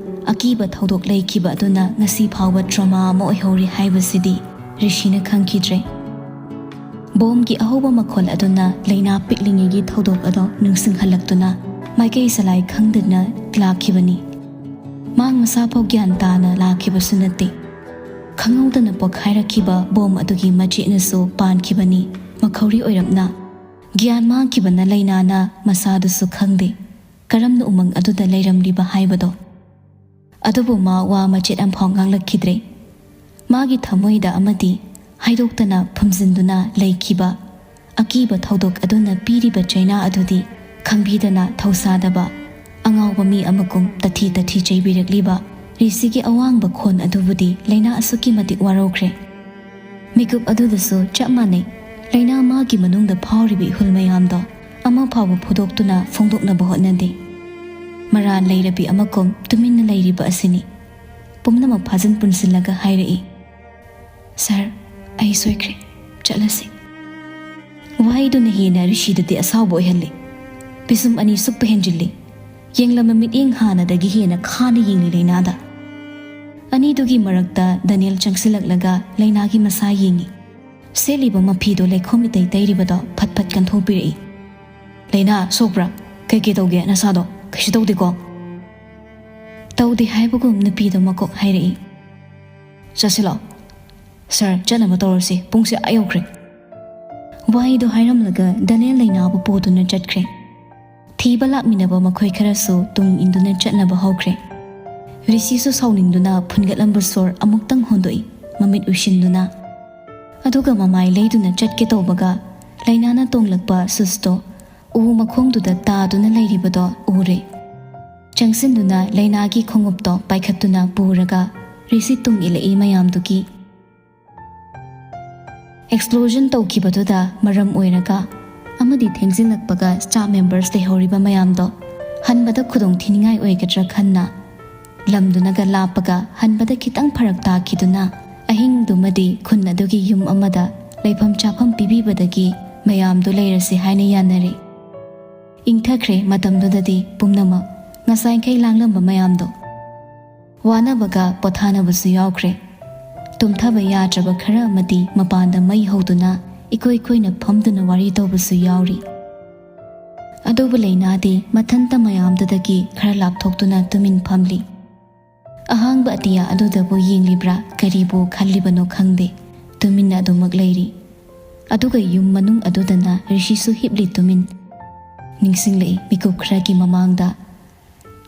ꯑꯀꯤꯕ ꯊꯧꯗꯣꯛ ꯂꯩꯈꯤꯕ ꯑꯗꯨꯅ ꯉꯁꯤ ꯐꯥꯎꯕ trauma ꯑꯃ ꯑꯣꯏꯍꯧꯔꯤ ꯍꯥꯏꯕꯁꯤꯗꯤ ꯔꯤꯁꯤꯅ ꯈꯪꯈꯤꯗ꯭ꯔꯦ꯫ ꯕꯣꯝꯒꯤ ꯑꯍꯧꯕ ꯃꯈꯣꯜ ꯑꯗꯨꯅ ꯂꯩꯅꯥ ꯄꯤꯛꯂꯤꯉꯩꯒꯤ ꯊꯧꯗꯣꯛ ꯑꯗꯨ ꯅꯤꯡꯁꯤꯡꯍꯜꯂꯛꯇꯨꯅ ꯃꯥꯏꯀꯩ ꯆꯂꯥꯏ ꯈꯪꯗꯅ ꯂꯥꯛꯈꯤꯕꯅꯤ꯫ ꯃꯥ ꯃꯁꯥꯐꯥꯎ ꯒ꯭ꯌꯥꯟ ꯇꯥꯅ ꯂꯥꯛꯈꯤꯕꯁꯨ ꯅꯠꯇꯦ꯫ ꯈꯪꯍꯧꯗꯅ ꯄꯣꯈꯥꯏꯔꯛꯈꯤꯕ ꯕꯣꯝ ꯑꯗꯨꯒꯤ ꯃꯆꯦꯠꯅꯁꯨ ꯄꯥꯟꯈꯤꯕꯅꯤ ꯃꯈꯧꯔꯤ ꯑꯣꯏꯔꯞꯅ꯫ ꯒ꯭ꯌꯥꯟ ꯃꯥꯡꯈꯤꯕꯅ ꯂꯩꯅꯥꯅ ꯃꯁꯥꯗꯨꯁꯨ ꯈꯪꯗꯦ ꯀꯔꯝꯅ ꯎꯃꯪ ꯑꯗꯨꯗ ꯂꯩꯔꯝꯂꯤꯕ ꯍꯥꯏꯕꯗꯣ꯫ ꯑꯗꯨꯕꯨ ꯃꯥ ꯋꯥ ꯃꯆꯦꯠ ꯑꯝꯐꯥꯎ ꯉꯥꯡꯂꯛꯈꯤꯗ꯭ꯔꯦ꯫ ꯃꯥꯒꯤ ꯊꯃꯣꯏꯗ ꯑꯃꯗꯤ ꯍꯥꯏꯗꯣꯛꯇꯅ ꯐꯨꯝꯖꯤꯟꯗꯨꯅ ꯂꯩꯈꯤꯕ ꯑꯀꯤꯕ ꯊꯧꯗꯣꯛ ꯑꯗꯨꯅ ꯄꯤꯔꯤꯕ ꯆꯩꯅꯥ ꯑꯗꯨꯗꯤ ꯈꯪꯕꯤꯗꯅ ꯊꯧꯁꯥꯗꯕ ꯑꯉꯥꯎꯕ ꯃꯤ ꯑꯃꯒꯨꯝ ꯇꯊꯤ ꯇꯊꯤ ꯆꯩꯕꯤꯔꯛꯂꯤꯕ ꯔꯤꯁꯤꯒꯤ ꯑꯋꯥꯡꯕ ꯈꯣꯟ ꯑꯗꯨꯕꯨꯗꯤ ꯂꯩꯅꯥ ꯑꯁꯨꯛꯀꯤ ꯃꯇꯤꯛ ꯋꯥꯔꯧꯈ꯭ꯔꯦ꯫ ꯃꯤꯀꯨꯞ ꯑꯗꯨꯗꯁꯨ ꯆꯞ ꯃꯥꯟꯅꯩ꯫ ꯂꯩꯅꯥ ꯃꯥꯒꯤ ꯃꯅꯨꯡꯗ ꯐꯥꯎꯔꯤꯕ ꯏꯍꯨꯜ ꯃꯌꯥꯝꯗꯣ ꯑꯃ ꯐꯥꯎꯕ ꯐꯣꯡꯗꯣꯛꯇꯨꯅ ꯐꯣꯡꯗꯣꯛꯅꯕ ꯍꯣꯠꯅꯗꯦ꯫ ꯃꯔꯥꯜ ꯂꯩꯔꯕꯤ ꯑꯃꯒꯨꯝ ꯇꯨꯃꯤꯟꯅ ꯂꯩꯔꯤꯕ ꯑꯁꯤꯅꯤ꯫ ꯄꯨꯝꯅꯃꯛ ꯐꯥꯖꯤꯟ ꯄꯨꯟꯁꯤꯜꯂꯒ ꯍꯥꯏꯔꯛꯏ, "ꯁꯥꯔ, ꯑꯩ ꯁꯣꯏꯈ꯭ꯔꯦ꯫ ꯆꯠꯂꯁꯤ꯫" ꯋꯥꯍꯩꯗꯨꯅ ꯍꯦꯟꯅ ꯔꯤꯁꯤꯗꯗꯤ ꯑꯁꯥꯎꯕ ꯑꯣꯏꯍꯜꯂꯤ꯫ ꯄꯤꯁꯨꯝ ꯑꯅꯤ ꯁꯨꯛꯄ ꯍꯦꯟꯖꯤꯜꯂꯤ꯫ ꯌꯦꯡꯂꯝꯕ ꯃꯤꯠꯌꯦꯡ ꯍꯥꯟꯅꯗꯒꯤ ꯍꯦꯟꯅ ꯈꯥꯅ ꯌꯦꯡꯂꯤ ꯂꯩꯅꯥꯗ꯫ ꯑꯅꯤꯗꯨꯒꯤ ꯃꯔꯛꯇ ꯗꯅꯤꯜ ꯆꯪꯁꯤꯜꯂꯛꯂꯒ ꯂꯩꯅꯥꯒꯤ ꯃꯁꯥ ꯌꯦꯡꯉꯤ꯫ ꯁꯦꯠꯂꯤꯕ ꯃꯐꯤꯗꯣ ꯂꯩꯈꯣꯝ ꯏꯇꯩ ꯇꯩꯔꯤꯕꯗꯣ ꯐꯠ ꯐꯠ ꯀꯟꯊꯣꯛꯄꯤꯔꯛꯏ꯫ "ꯂꯩꯅꯥ, ꯁꯣꯛꯄ꯭ꯔꯥ? ꯀꯩꯀꯩ ꯇꯧꯒꯦ ꯅꯁꯥꯗꯣ? ꯀꯩꯁꯨ ꯇꯧꯗꯦꯀꯣ?" ꯇꯧꯗꯦ ꯍꯥꯏꯕꯒꯨꯝ ꯅꯨꯄꯤꯗꯣ ꯃꯀꯣꯛ ꯍꯥꯏꯔꯛꯏ꯫ "ꯆꯠꯁꯤꯜꯂꯣ꯫ ꯁꯥꯔ, ꯆꯠꯅꯕ ꯇꯧꯔꯁꯤ, ꯄꯨꯡꯁꯦ ꯑꯥ ꯌꯧꯈ꯭ꯔꯦ꯫" ꯋꯥꯍꯩꯗꯣ ꯍꯥꯏꯔꯝꯂꯒ ꯗꯅꯦꯜ ꯂꯩꯅꯥꯕꯨ ꯄꯨꯗꯨꯅ ꯆꯠꯈ꯭ꯔꯦ꯫ ꯊꯤꯕ ꯂꯥꯛꯃꯤꯟꯅꯕ ꯃꯈꯣꯏ ꯈꯔꯁꯨ ꯇꯨꯡ ꯏꯟꯗꯨꯅ ꯆꯠꯅꯕ ꯍꯧꯈ꯭ꯔꯦ꯫ ꯔꯤꯁꯤꯁꯨ ꯁꯥꯎꯅꯤꯡꯗꯨꯅ ꯐꯨꯟꯒꯠꯂꯝꯕ ꯁꯣꯔ ꯑꯃꯨꯛꯇꯪ ꯍꯣꯟꯗꯣꯛꯏ, ꯃꯃꯤꯠ ꯎꯏꯁꯤꯟꯗꯨꯅ꯫ ꯑꯗꯨꯒ ꯃꯃꯥꯏ ꯂꯩꯗꯨꯅ ꯆꯠꯀꯦ ꯇꯧꯕꯒ ꯂꯩꯅꯥꯅ ꯇꯣꯡꯂꯛꯄ ꯁꯨꯁꯇꯣ ꯎ ꯃꯈꯣꯡꯗꯨꯗ ꯇꯥꯗꯨꯅ ꯂꯩꯔꯤꯕꯗꯣ ꯎꯔꯦ꯫ ꯆꯪꯁꯤꯟꯗꯨꯅ ꯂꯩꯅꯥꯒꯤ ꯈꯣꯡꯎꯞꯇꯣ ꯄꯥꯏꯈꯠꯇꯨꯅ ꯄꯨꯔꯒ ꯔꯤꯁꯤ ꯇꯨꯡ ꯏꯜꯂꯛꯏ ꯃꯌꯥꯝꯗꯨꯒꯤ꯫ ꯑꯦꯛꯁꯄ꯭ꯂꯣꯖꯟ ꯇꯧꯈꯤꯕꯗꯨꯗ ꯃꯔꯝ ꯑꯣꯏꯔꯒ ꯑꯃꯗꯤ ꯊꯦꯡꯖꯤꯜꯂꯛꯄꯒ ꯁ꯭ꯇꯥꯐ ꯃꯦꯝꯕꯔꯁ ꯂꯩꯍꯧꯔꯤꯕ ꯃꯌꯥꯝꯗꯣ ꯍꯟꯕꯗ ꯈꯨꯗꯣꯡ ꯊꯤꯅꯤꯡꯉꯥꯏ ꯑꯣꯏꯒꯗ꯭ꯔꯥ ꯈꯟꯅ ꯂꯝꯗꯨꯅꯒ ꯂꯥꯞꯄꯒ ꯍꯟꯕꯗ ꯈꯤꯇꯪ ꯐꯔꯛ ꯇꯥꯈꯤꯗꯨꯅ ꯑꯍꯤꯡꯗꯨꯃꯗꯤ ꯈꯨꯟ ꯑꯗꯨꯒꯤ ꯌꯨꯝ ꯑꯃꯗ ꯂꯩꯐꯝ ꯆꯥꯐꯝ ꯄꯤꯕꯤꯕꯗꯒꯤ ꯃꯌꯥꯝꯗꯣ ꯂꯩꯔꯁꯤ ꯍꯥꯏꯅ ꯌꯥꯅꯔꯦ꯫ ꯏꯪꯊꯈ꯭ꯔꯦ ꯃꯇꯝꯗꯨꯗꯗꯤ ꯄꯨꯝꯅꯃꯛ, ꯉꯁꯥꯏꯈꯩ ꯂꯥꯡꯂꯝꯕ ꯃꯌꯥꯝꯗꯣ꯫ ꯋꯥꯅꯕꯒ ꯄꯣꯊꯥꯅꯕꯁꯨ ꯌꯥꯎꯈ꯭ꯔꯦ꯫ ꯇꯨꯝꯊꯕ ꯌꯥꯗ꯭ꯔꯕ ꯈꯔ ꯑꯃꯗꯤ ꯃꯄꯥꯟꯗ ꯃꯩ ꯍꯧꯗꯨꯅ ꯏꯀꯣꯏ ꯀꯣꯏꯅ ꯐꯝꯗꯨꯅ ꯋꯥꯔꯤ ꯇꯧꯕꯁꯨ ꯌꯥꯎꯔꯤ꯫ ꯑꯗꯨꯕꯨ ꯂꯩꯅꯥꯗꯤ ꯃꯊꯟꯇ ꯃꯌꯥꯝꯗꯨꯗꯒꯤ ꯈꯔ ꯂꯥꯞꯊꯣꯛꯇꯨꯅ ꯇꯨꯃꯤꯟ ꯐꯝꯂꯤ꯫ ꯑꯍꯥꯡꯕ ꯑꯇꯤꯌꯥ ꯑꯗꯨꯗꯕꯨ ꯌꯦꯡꯂꯤꯕ꯭ꯔꯥ, ꯀꯔꯤꯕꯨ ꯈꯜꯂꯤꯕꯅꯣ ꯈꯪꯗꯦ, ꯇꯨꯃꯤꯟꯅ ꯑꯗꯨꯃꯛ ꯂꯩꯔꯤ꯫ ꯑꯗꯨꯒ ꯌꯨꯝ ꯃꯅꯨꯡ ꯑꯗꯨꯗꯅ ꯔꯤꯁꯤꯁꯨ ꯍꯤꯞꯂꯤ ꯇꯨꯃꯤꯟ꯫ ꯅꯤꯡꯁꯤꯡꯂꯛꯏ ꯃꯤꯀꯨꯞ ꯈꯔꯒꯤ ꯃꯃꯥꯡꯗ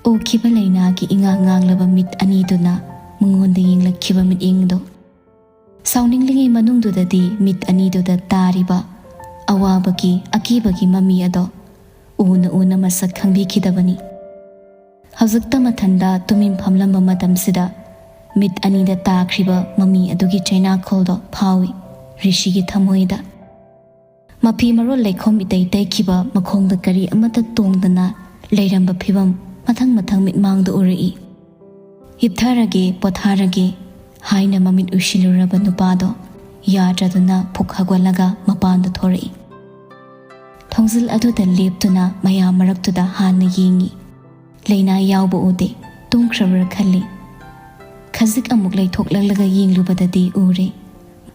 ꯎꯈꯤꯕ ꯂꯩꯅꯥꯒꯤ ꯏꯉꯥꯡ ꯉꯥꯡꯂꯕ ꯃꯤꯠ ꯑꯅꯤꯗꯨꯅ ꯃꯉꯣꯟꯗ ꯌꯦꯡꯂꯛꯈꯤꯕ ꯃꯤꯠꯌꯦꯡꯗꯣ꯫ ꯁꯥꯎꯅꯤꯡꯂꯤꯉꯩ ꯃꯅꯨꯡꯗꯨꯗꯗꯤ ꯃꯤꯠ ꯑꯅꯤꯗꯨꯗ ꯇꯥꯔꯤꯕ ꯑꯋꯥꯕꯒꯤ, ꯑꯀꯤꯕꯒꯤ ꯃꯃꯤ ꯑꯗꯣ ꯎꯅ ꯎꯅ ꯃꯁꯛ ꯈꯪꯕꯤꯈꯤꯗꯕꯅꯤ꯫ ꯍꯧꯖꯤꯛꯇ ꯃꯊꯟꯗ ꯇꯨꯃꯤꯟ ꯐꯝꯂꯝꯕ ꯃꯇꯝꯁꯤꯗ ꯃꯤꯠ ꯑꯅꯤꯗ ꯇꯥꯈ꯭ꯔꯤꯕ ꯃꯃꯤ ꯑꯗꯨꯒꯤ ꯆꯩꯅꯥꯈꯣꯜꯗꯣ ꯐꯥꯎꯏ ꯔꯤꯁꯤꯒꯤ ꯊꯃꯣꯏꯗ꯫ ꯃꯐꯤ ꯃꯔꯣꯜ ꯂꯩꯈꯣꯝ ꯏꯇꯩ ꯇꯩꯈꯤꯕ, ꯃꯈꯣꯡꯗ ꯀꯔꯤ ꯑꯃꯠꯇ ꯇꯣꯡꯗꯅ ꯂꯩꯔꯝꯕ ꯐꯤꯕꯝ ꯃꯊꯪ ꯃꯊꯪ ꯃꯤꯠꯃꯥꯡꯗ ꯎꯔꯛꯏ꯫ "ꯍꯤꯞꯊꯔꯒꯦ, ꯄꯣꯊꯥꯔꯒꯦ" ꯍꯥꯏꯅ ꯃꯃꯤꯠ ꯎꯏꯁꯤꯜꯂꯨꯔꯕ ꯅꯨꯄꯥꯗꯣ ꯌꯥꯗ꯭ꯔꯗꯨꯅ ꯐꯨꯛ ꯍꯧꯒꯠꯂꯒ ꯃꯄꯥꯟꯗ ꯊꯣꯔꯛꯏ꯫ ꯊꯣꯡꯖꯤꯜ ꯑꯗꯨꯗ ꯂꯦꯞꯇꯨꯅ ꯃꯌꯥꯝ ꯃꯔꯛꯇꯨꯗ ꯍꯥꯟꯅ ꯌꯦꯡꯉꯤ꯫ ꯂꯩꯅꯥ ꯌꯥꯎꯕ ꯎꯗꯦ, ꯇꯨꯝꯈ꯭ꯔꯕ꯭ꯔꯥ ꯈꯜꯂꯤ꯫ ꯈꯖꯤꯛ ꯑꯃꯨꯛ ꯂꯩꯊꯣꯛꯂꯛꯂꯒ ꯌꯦꯡꯂꯨꯕꯗꯗꯤ ꯎꯔꯦ꯫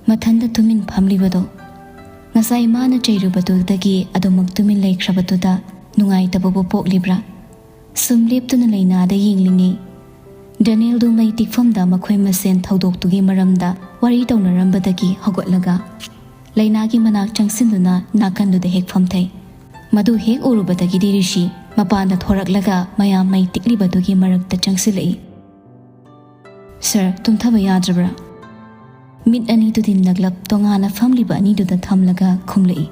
ꯃꯊꯟꯇ ꯇꯨꯃꯤꯟ ꯐꯝꯂꯤꯕꯗꯣ, ꯉꯁꯥꯏ ꯃꯥꯅ ꯆꯩꯔꯨꯕꯗꯨꯗꯒꯤ ꯑꯗꯨꯃꯛ ꯇꯨꯃꯤꯟ ꯂꯩꯈ꯭ꯔꯕꯗꯨꯗ ꯅꯨꯡꯉꯥꯏꯇꯕꯕꯨ ꯄꯣꯛꯂꯤꯕ꯭ꯔꯥ? ꯁꯨꯝ ꯂꯦꯞꯇꯨꯅ ꯂꯩꯅꯥꯗ ꯌꯦꯡꯂꯤꯉꯩ, ꯗꯦꯅꯤꯌꯦꯜꯗꯨ ꯃꯩ ꯇꯤꯛꯐꯝꯗ ꯃꯈꯣꯏ ꯃꯁꯦꯟ ꯊꯧꯗꯣꯛꯇꯨꯒꯤ ꯃꯔꯝꯗ ꯋꯥꯔꯤ ꯇꯧꯅꯔꯝꯕꯗꯒꯤ ꯍꯧꯒꯠꯂꯒ ꯂꯩꯅꯥꯒꯤ ꯃꯅꯥꯛ ꯆꯪꯁꯤꯟꯗꯨꯅ ꯅꯥꯀꯟꯗꯨꯗ ꯍꯦꯛ ꯐꯝꯊꯩ꯫ ꯃꯗꯨ ꯍꯦꯛ ꯎꯔꯨꯕꯗꯒꯤꯗꯤ ꯔꯤꯁꯤ ꯃꯄꯥꯟꯗ ꯊꯣꯔꯛꯂꯒ ꯃꯌꯥꯝ ꯃꯩ ꯇꯤꯛꯂꯤꯕꯗꯨꯒꯤ ꯃꯔꯛꯇ ꯆꯪꯁꯤꯜꯂꯛꯏ꯫ "ꯁꯥꯔ, ꯇꯨꯝꯊꯕ ꯌꯥꯗ꯭ꯔꯕ꯭ꯔꯥ?" ꯃꯤꯠ ꯑꯅꯤꯗꯨꯗꯤ ꯅꯛꯂꯞ ꯇꯣꯉꯥꯟꯅ ꯐꯝꯂꯤꯕ ꯑꯅꯤꯗꯨꯗ ꯊꯝꯂꯒ ꯈꯨꯝꯂꯛꯏ꯫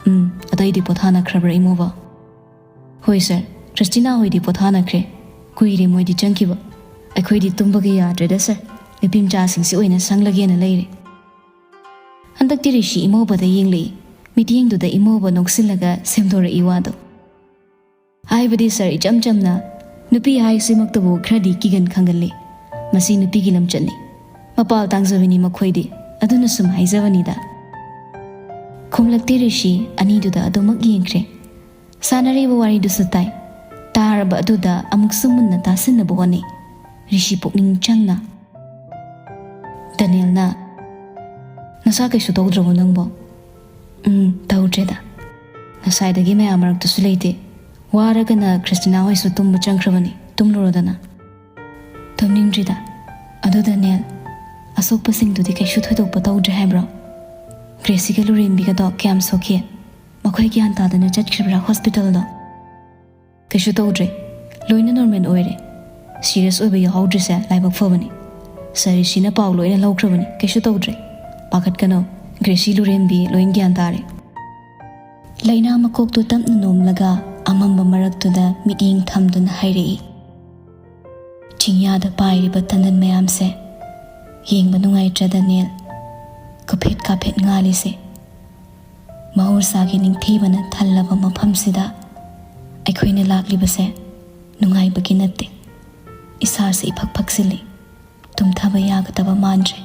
"ꯎꯝ, ꯑꯇꯩꯗꯤ ꯄꯣꯊꯥꯅꯈ꯭ꯔꯕ꯭ꯔꯥ, ꯏꯃꯣꯕ?" "ꯍꯣꯏ ꯁꯥꯔ, ꯈ꯭ꯔꯤꯁꯇꯤꯅꯥ ꯍꯣꯏꯗꯤ ꯄꯣꯊꯥꯅꯈ꯭ꯔꯦ꯫ ꯀꯨꯏꯔꯦ ꯃꯣꯏꯗꯤ ꯆꯪꯈꯤꯕ꯫ ꯑꯩꯈꯣꯏꯗꯤ ꯇꯨꯝꯕꯒ ꯌꯥꯗ꯭ꯔꯦꯗ ꯁꯥꯔ, ꯅꯨꯄꯤ ꯃꯆꯥꯁꯤꯡꯁꯤ ꯑꯣꯏꯅ ꯁꯪꯂꯒꯦꯅ ꯂꯩꯔꯦ꯫" ꯍꯟꯗꯛꯇꯤ ꯔꯤꯁꯤ ꯏꯃꯣꯕꯗ ꯌꯦꯡꯂꯛꯏ꯫ ꯃꯤꯠꯌꯦꯡꯗꯨꯗ ꯏꯃꯣꯕ ꯅꯣꯛꯁꯤꯜꯂꯒ ꯁꯦꯝꯗꯣꯔꯛꯏ ꯋꯥꯗꯣ꯫ "ꯍꯥꯏꯕꯗꯤ ꯁꯥꯔ, ꯏꯆꯝ ꯆꯝꯅ ꯅꯨꯄꯤ ꯍꯥꯏꯁꯤꯃꯛꯇꯕꯨ ꯈꯔꯗꯤ ꯀꯤꯒꯟ ꯈꯪꯒꯜꯂꯤ꯫ ꯃꯁꯤ ꯅꯨꯄꯤꯒꯤ ꯂꯝꯆꯠꯅꯤ꯫ ꯃꯄꯥꯜ ꯇꯥꯡꯖꯕꯤꯅꯤ ꯃꯈꯣꯏꯗꯤ, ꯑꯗꯨꯅ ꯁꯨꯝ ꯍꯥꯏꯖꯕꯅꯤꯗ꯫" ꯈꯨꯝꯂꯛꯇꯦ ꯔꯤꯁꯤ꯫ ꯑꯅꯤꯗꯨꯗ ꯑꯗꯨꯃꯛ ꯌꯦꯡꯈ꯭ꯔꯦ꯫ ꯁꯥꯟꯅꯔꯤꯕ ꯋꯥꯔꯤꯗꯨꯁꯨ ꯇꯥꯏ꯫ ꯇꯥꯔꯕ ꯑꯗꯨꯗ ꯑꯃꯨꯛꯁꯨ ꯃꯨꯟꯅ ꯇꯥꯁꯤꯟꯅꯕ ꯍꯣꯠꯅꯩ ꯔꯤꯁꯤ ꯄꯨꯛꯅꯤꯡ ꯆꯪꯅ꯫ ꯗꯦꯅꯤꯌꯦꯜꯅ, "ꯅꯁꯥ ꯀꯩꯁꯨ ꯇꯧꯗ꯭ꯔꯕꯣ ꯅꯪꯕꯣ?" "ꯎꯝ, ꯇꯧꯗ꯭ꯔꯦꯗ꯫ ꯉꯁꯥꯏꯗꯒꯤ ꯃꯌꯥꯝ ꯃꯔꯛꯇꯁꯨ ꯂꯩꯇꯦ꯫ ꯋꯥꯔꯒꯅ ꯈ꯭ꯔꯤꯁꯇꯤꯅꯥ ꯍꯣꯏꯁꯨ ꯇꯨꯝꯕ ꯆꯪꯈ꯭ꯔꯕꯅꯤ꯫ ꯇꯨꯝꯂꯨꯔꯣꯗꯅ꯫" "ꯇꯨꯝꯅꯤꯡꯗ꯭ꯔꯤꯗ꯫ ꯑꯗꯨ ꯗꯦꯅꯤꯌꯦꯜ, ꯑꯁꯣꯛꯄꯁꯤꯡꯗꯨꯗꯤ ꯀꯩꯁꯨ ꯊꯣꯏꯗꯣꯛꯄ ꯇꯧꯗ꯭ꯔꯦ ꯍꯥꯏꯕ꯭ꯔꯣ? ꯒ꯭ꯔꯦꯁꯤꯒ ꯂꯨꯔꯦꯟꯕꯤꯒꯗꯣ ꯀꯌꯥꯝ ꯁꯣꯛꯈꯤ? ꯃꯈꯣꯏ ꯒ꯭ꯌꯥꯟ ꯇꯥꯗꯅ ꯆꯠꯈ꯭ꯔꯤꯕ꯭ꯔꯥ ꯍꯣꯁꯄꯤꯇꯥꯜꯗꯣ?" "ꯀꯩꯁꯨ ꯇꯧꯗ꯭ꯔꯦ꯫ ꯂꯣꯏꯅ ꯅꯣꯔꯃꯦꯜ ꯑꯣꯏꯔꯦ꯫ ꯁꯤꯔꯤꯌꯁ ꯑꯣꯏꯕ ꯌꯥꯎꯍꯧꯗ꯭ꯔꯤꯁꯦ ꯂꯥꯏꯕꯛ ꯐꯕꯅꯤ꯫ ꯁꯥꯔ ꯔꯤꯁꯤꯅ ꯄꯥꯎ ꯂꯣꯏꯅ ꯂꯧꯈ꯭ꯔꯕꯅꯤ꯫ ꯀꯩꯁꯨ ꯇꯧꯗ꯭ꯔꯦ꯫ ꯄꯥꯈꯠꯀꯅꯣ꯫ ꯒ꯭ꯔꯦꯁꯤ, ꯂꯨꯔꯦꯟꯕꯤ ꯂꯣꯏꯅ ꯒ꯭ꯌꯥꯟ ꯇꯥꯔꯦ꯫" ꯂꯩꯅꯥ ꯃꯀꯣꯛꯇꯨ ꯇꯞꯅ ꯅꯣꯝꯂꯒ ꯑꯃꯝꯕ ꯃꯔꯛꯇꯨꯗ ꯃꯤꯠꯌꯦꯡ ꯊꯝꯗꯨꯅ ꯍꯥꯏꯔꯛꯏ꯫ "ꯆꯤꯡꯌꯥꯗ ꯄꯥꯏꯔꯤꯕ ꯇꯟꯗꯟ ꯃꯌꯥꯝꯁꯦ ꯌꯦꯡꯕ ꯅꯨꯡꯉꯥꯏꯇ꯭ꯔꯥ ꯗꯦꯅꯤꯌꯦꯜ? ꯀꯨꯐꯦꯠ ꯀꯥꯐꯦꯠ ꯉꯥꯜꯂꯤꯁꯦ꯫ ꯃꯍꯧꯁꯥꯒꯤ ꯅꯤꯡꯊꯤꯕꯅ ꯊꯜꯂꯕ ꯃꯐꯝꯁꯤꯗ ꯑꯩꯈꯣꯏꯅ ꯂꯥꯛꯂꯤꯕꯁꯦ ꯅꯨꯡꯉꯥꯏꯕꯒꯤ ꯅꯠꯇꯦ꯫ ꯏꯁꯥꯁꯦ ꯏꯐꯛ ꯐꯛꯆꯤꯜꯂꯤ꯫ ꯇꯨꯝꯊꯕ ꯌꯥꯒꯗꯕ ꯃꯥꯟꯗ꯭ꯔꯦ꯫"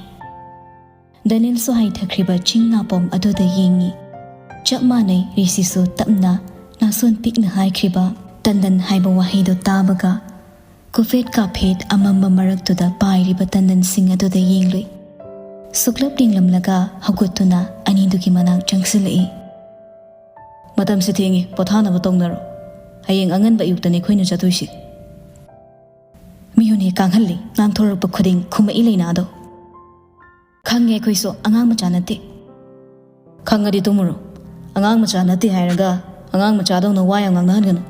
ꯗꯦꯅꯤꯌꯦꯜꯁꯨ ꯍꯥꯏꯊꯈ꯭ꯔꯤꯕ ꯆꯤꯡ ꯅꯥꯄꯣꯝ ꯑꯗꯨꯗ ꯌꯦꯡꯉꯤ꯫ ꯆꯞ ꯃꯥꯟꯅꯩ, ꯔꯤꯁꯤꯁꯨ ꯇꯞꯅ ꯅꯥꯁꯣꯟ ꯄꯤꯛꯅ ꯍꯥꯏꯈ꯭ꯔꯤꯕ ꯇꯟꯗꯟ ꯍꯥꯏꯕ ꯋꯥꯍꯩꯗꯨ ꯇꯥꯕꯒ ꯀꯨꯐꯦꯠ ꯀꯥꯐꯦꯠ ꯑꯃꯝꯕ ꯃꯔꯛꯇꯨꯗ ꯄꯥꯏꯔꯤꯕ ꯇꯟꯗꯟꯁꯤꯡ ꯑꯗꯨꯗ ꯌꯦꯡꯂꯨꯏ꯫ ꯁꯨꯛꯂꯞ ꯌꯦꯡꯂꯝꯂꯒ ꯍꯧꯒꯠꯇꯨꯅ ꯑꯅꯤꯗꯨꯒꯤ ꯃꯅꯥꯛ ꯆꯪꯁꯤꯜꯂꯛꯏ꯫ "ꯃꯇꯝꯁꯦ ꯊꯦꯡꯉꯦ, ꯄꯣꯊꯥꯅꯕ ꯇꯧꯅꯔꯣ꯫ ꯍꯌꯦꯡ ꯑꯉꯟꯕ ꯑꯌꯨꯛꯇꯅꯤ ꯑꯩꯈꯣꯏꯅ ꯆꯠꯇꯣꯏꯁꯤ꯫" ꯃꯤꯍꯨꯟ ꯍꯦꯛ ꯀꯥꯡꯍꯜꯂꯤ, ꯉꯥꯡꯊꯣꯔꯛꯄ ꯈꯨꯗꯤꯡ ꯈꯨꯝꯃꯛꯏ ꯂꯩꯅꯥꯗꯣ꯫ "ꯈꯪꯉꯦ ꯑꯩꯈꯣꯏꯁꯨ, ꯑꯉꯥꯡ ꯃꯆꯥ ꯅꯠꯇꯦ꯫" "ꯈꯪꯉꯗꯤ ꯇꯨꯝꯃꯨꯔꯣ꯫ ꯑꯉꯥꯡ ꯃꯆꯥ ꯅꯠꯇꯦ ꯍꯥꯏꯔꯒ ꯑꯉꯥꯡ ꯃꯆꯥꯗꯧꯅ ꯋꯥ ꯌꯥꯝ ꯉꯥꯡꯅꯍꯟꯒꯅꯨ꯫"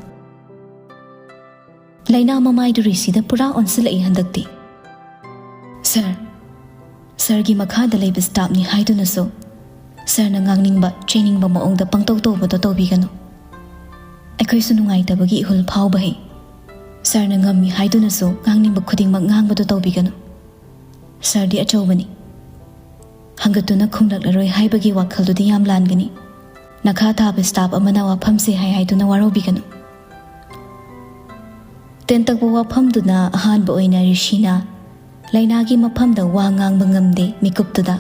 ꯂꯩꯅꯥ ꯃꯃꯥꯏꯗꯨ ꯔꯤꯁꯤꯗ ꯄꯨꯔꯥ ꯑꯣꯟꯁꯤꯜꯂꯛꯏ ꯍꯟꯗꯛꯇꯤ꯫ "ꯁꯥꯔ, ꯁꯥꯔꯒꯤ ꯃꯈꯥꯗ ꯂꯩꯕ ꯁ꯭ꯇꯥꯐꯅꯤ ꯍꯥꯏꯗꯨꯅꯁꯨ ꯁꯥꯔꯅ ꯉꯥꯡꯅꯤꯡꯕ, ꯆꯩꯅꯤꯡꯕ ꯃꯑꯣꯡꯗ ꯄꯪꯇꯧ ꯇꯧꯕꯗꯣ ꯇꯧꯕꯤꯒꯅꯨ꯫ ꯑꯩꯈꯣꯏꯁꯨ ꯅꯨꯡꯉꯥꯏꯇꯕꯒꯤ ꯏꯍꯨꯜ ꯐꯥꯎꯕ ꯍꯩ꯫ ꯁꯥꯔꯅ ꯉꯝꯃꯤ ꯍꯥꯏꯗꯨꯅꯁꯨ ꯉꯥꯡꯅꯤꯡꯕ ꯈꯨꯗꯤꯡꯃꯛ ꯉꯥꯡꯕꯗꯣ ꯇꯧꯕꯤꯒꯅꯨ꯫ ꯁꯥꯔꯗꯤ ꯑꯆꯧꯕꯅꯤ꯫ ꯍꯪꯒꯠꯇꯨꯅ ꯈꯨꯝꯂꯛꯂꯔꯣꯏ ꯍꯥꯏꯕꯒꯤ ꯋꯥꯈꯜꯗꯨꯗꯤ ꯌꯥꯝ ꯂꯥꯟꯒꯅꯤ꯫ ꯅꯈꯥ ꯊꯥꯕ ꯁ꯭ꯇꯥꯐ ꯑꯃꯅ ꯋꯥꯐꯝꯁꯦ ꯍꯥꯏ ꯍꯥꯏꯗꯨꯅ ꯋꯥꯔꯧꯕꯤꯒꯅꯨ꯫" ꯇꯦꯟꯇꯛꯄ ꯋꯥꯐꯝꯗꯨꯅ ꯑꯍꯥꯟꯕ ꯑꯣꯏꯅ ꯔꯤꯁꯤꯅ ꯂꯩꯅꯥꯒꯤ ꯃꯐꯝꯗ ꯋꯥ ꯉꯥꯡꯕ ꯉꯝꯗꯦ ꯃꯤꯀꯨꯞꯇꯨꯗ꯫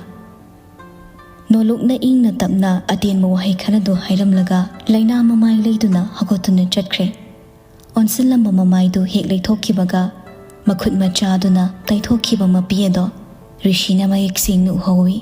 ꯅꯣꯂꯨꯛꯅ ꯏꯪꯅ ꯇꯞꯅ ꯑꯇꯦꯟꯕ ꯋꯥꯍꯩ ꯈꯔꯗꯨ ꯍꯥꯏꯔꯝꯂꯒ ꯂꯩꯅꯥ ꯃꯃꯥꯏ ꯂꯩꯗꯨꯅ ꯍꯧꯒꯠꯇꯨꯅ ꯆꯠꯈ꯭ꯔꯦ꯫ ꯑꯣꯟꯁꯤꯜꯂꯝꯕ ꯃꯃꯥꯏꯗꯨ ꯍꯦꯛ ꯂꯩꯊꯣꯛꯈꯤꯕꯒ ꯃꯈꯨꯠ ꯃꯆꯥꯗꯨꯅ ꯇꯩꯊꯣꯛꯈꯤꯕ ꯃꯄꯤ ꯑꯗꯣ ꯔꯤꯁꯤꯅ ꯃꯌꯦꯛ ꯁꯦꯡꯅ ꯎꯍꯧꯏ꯫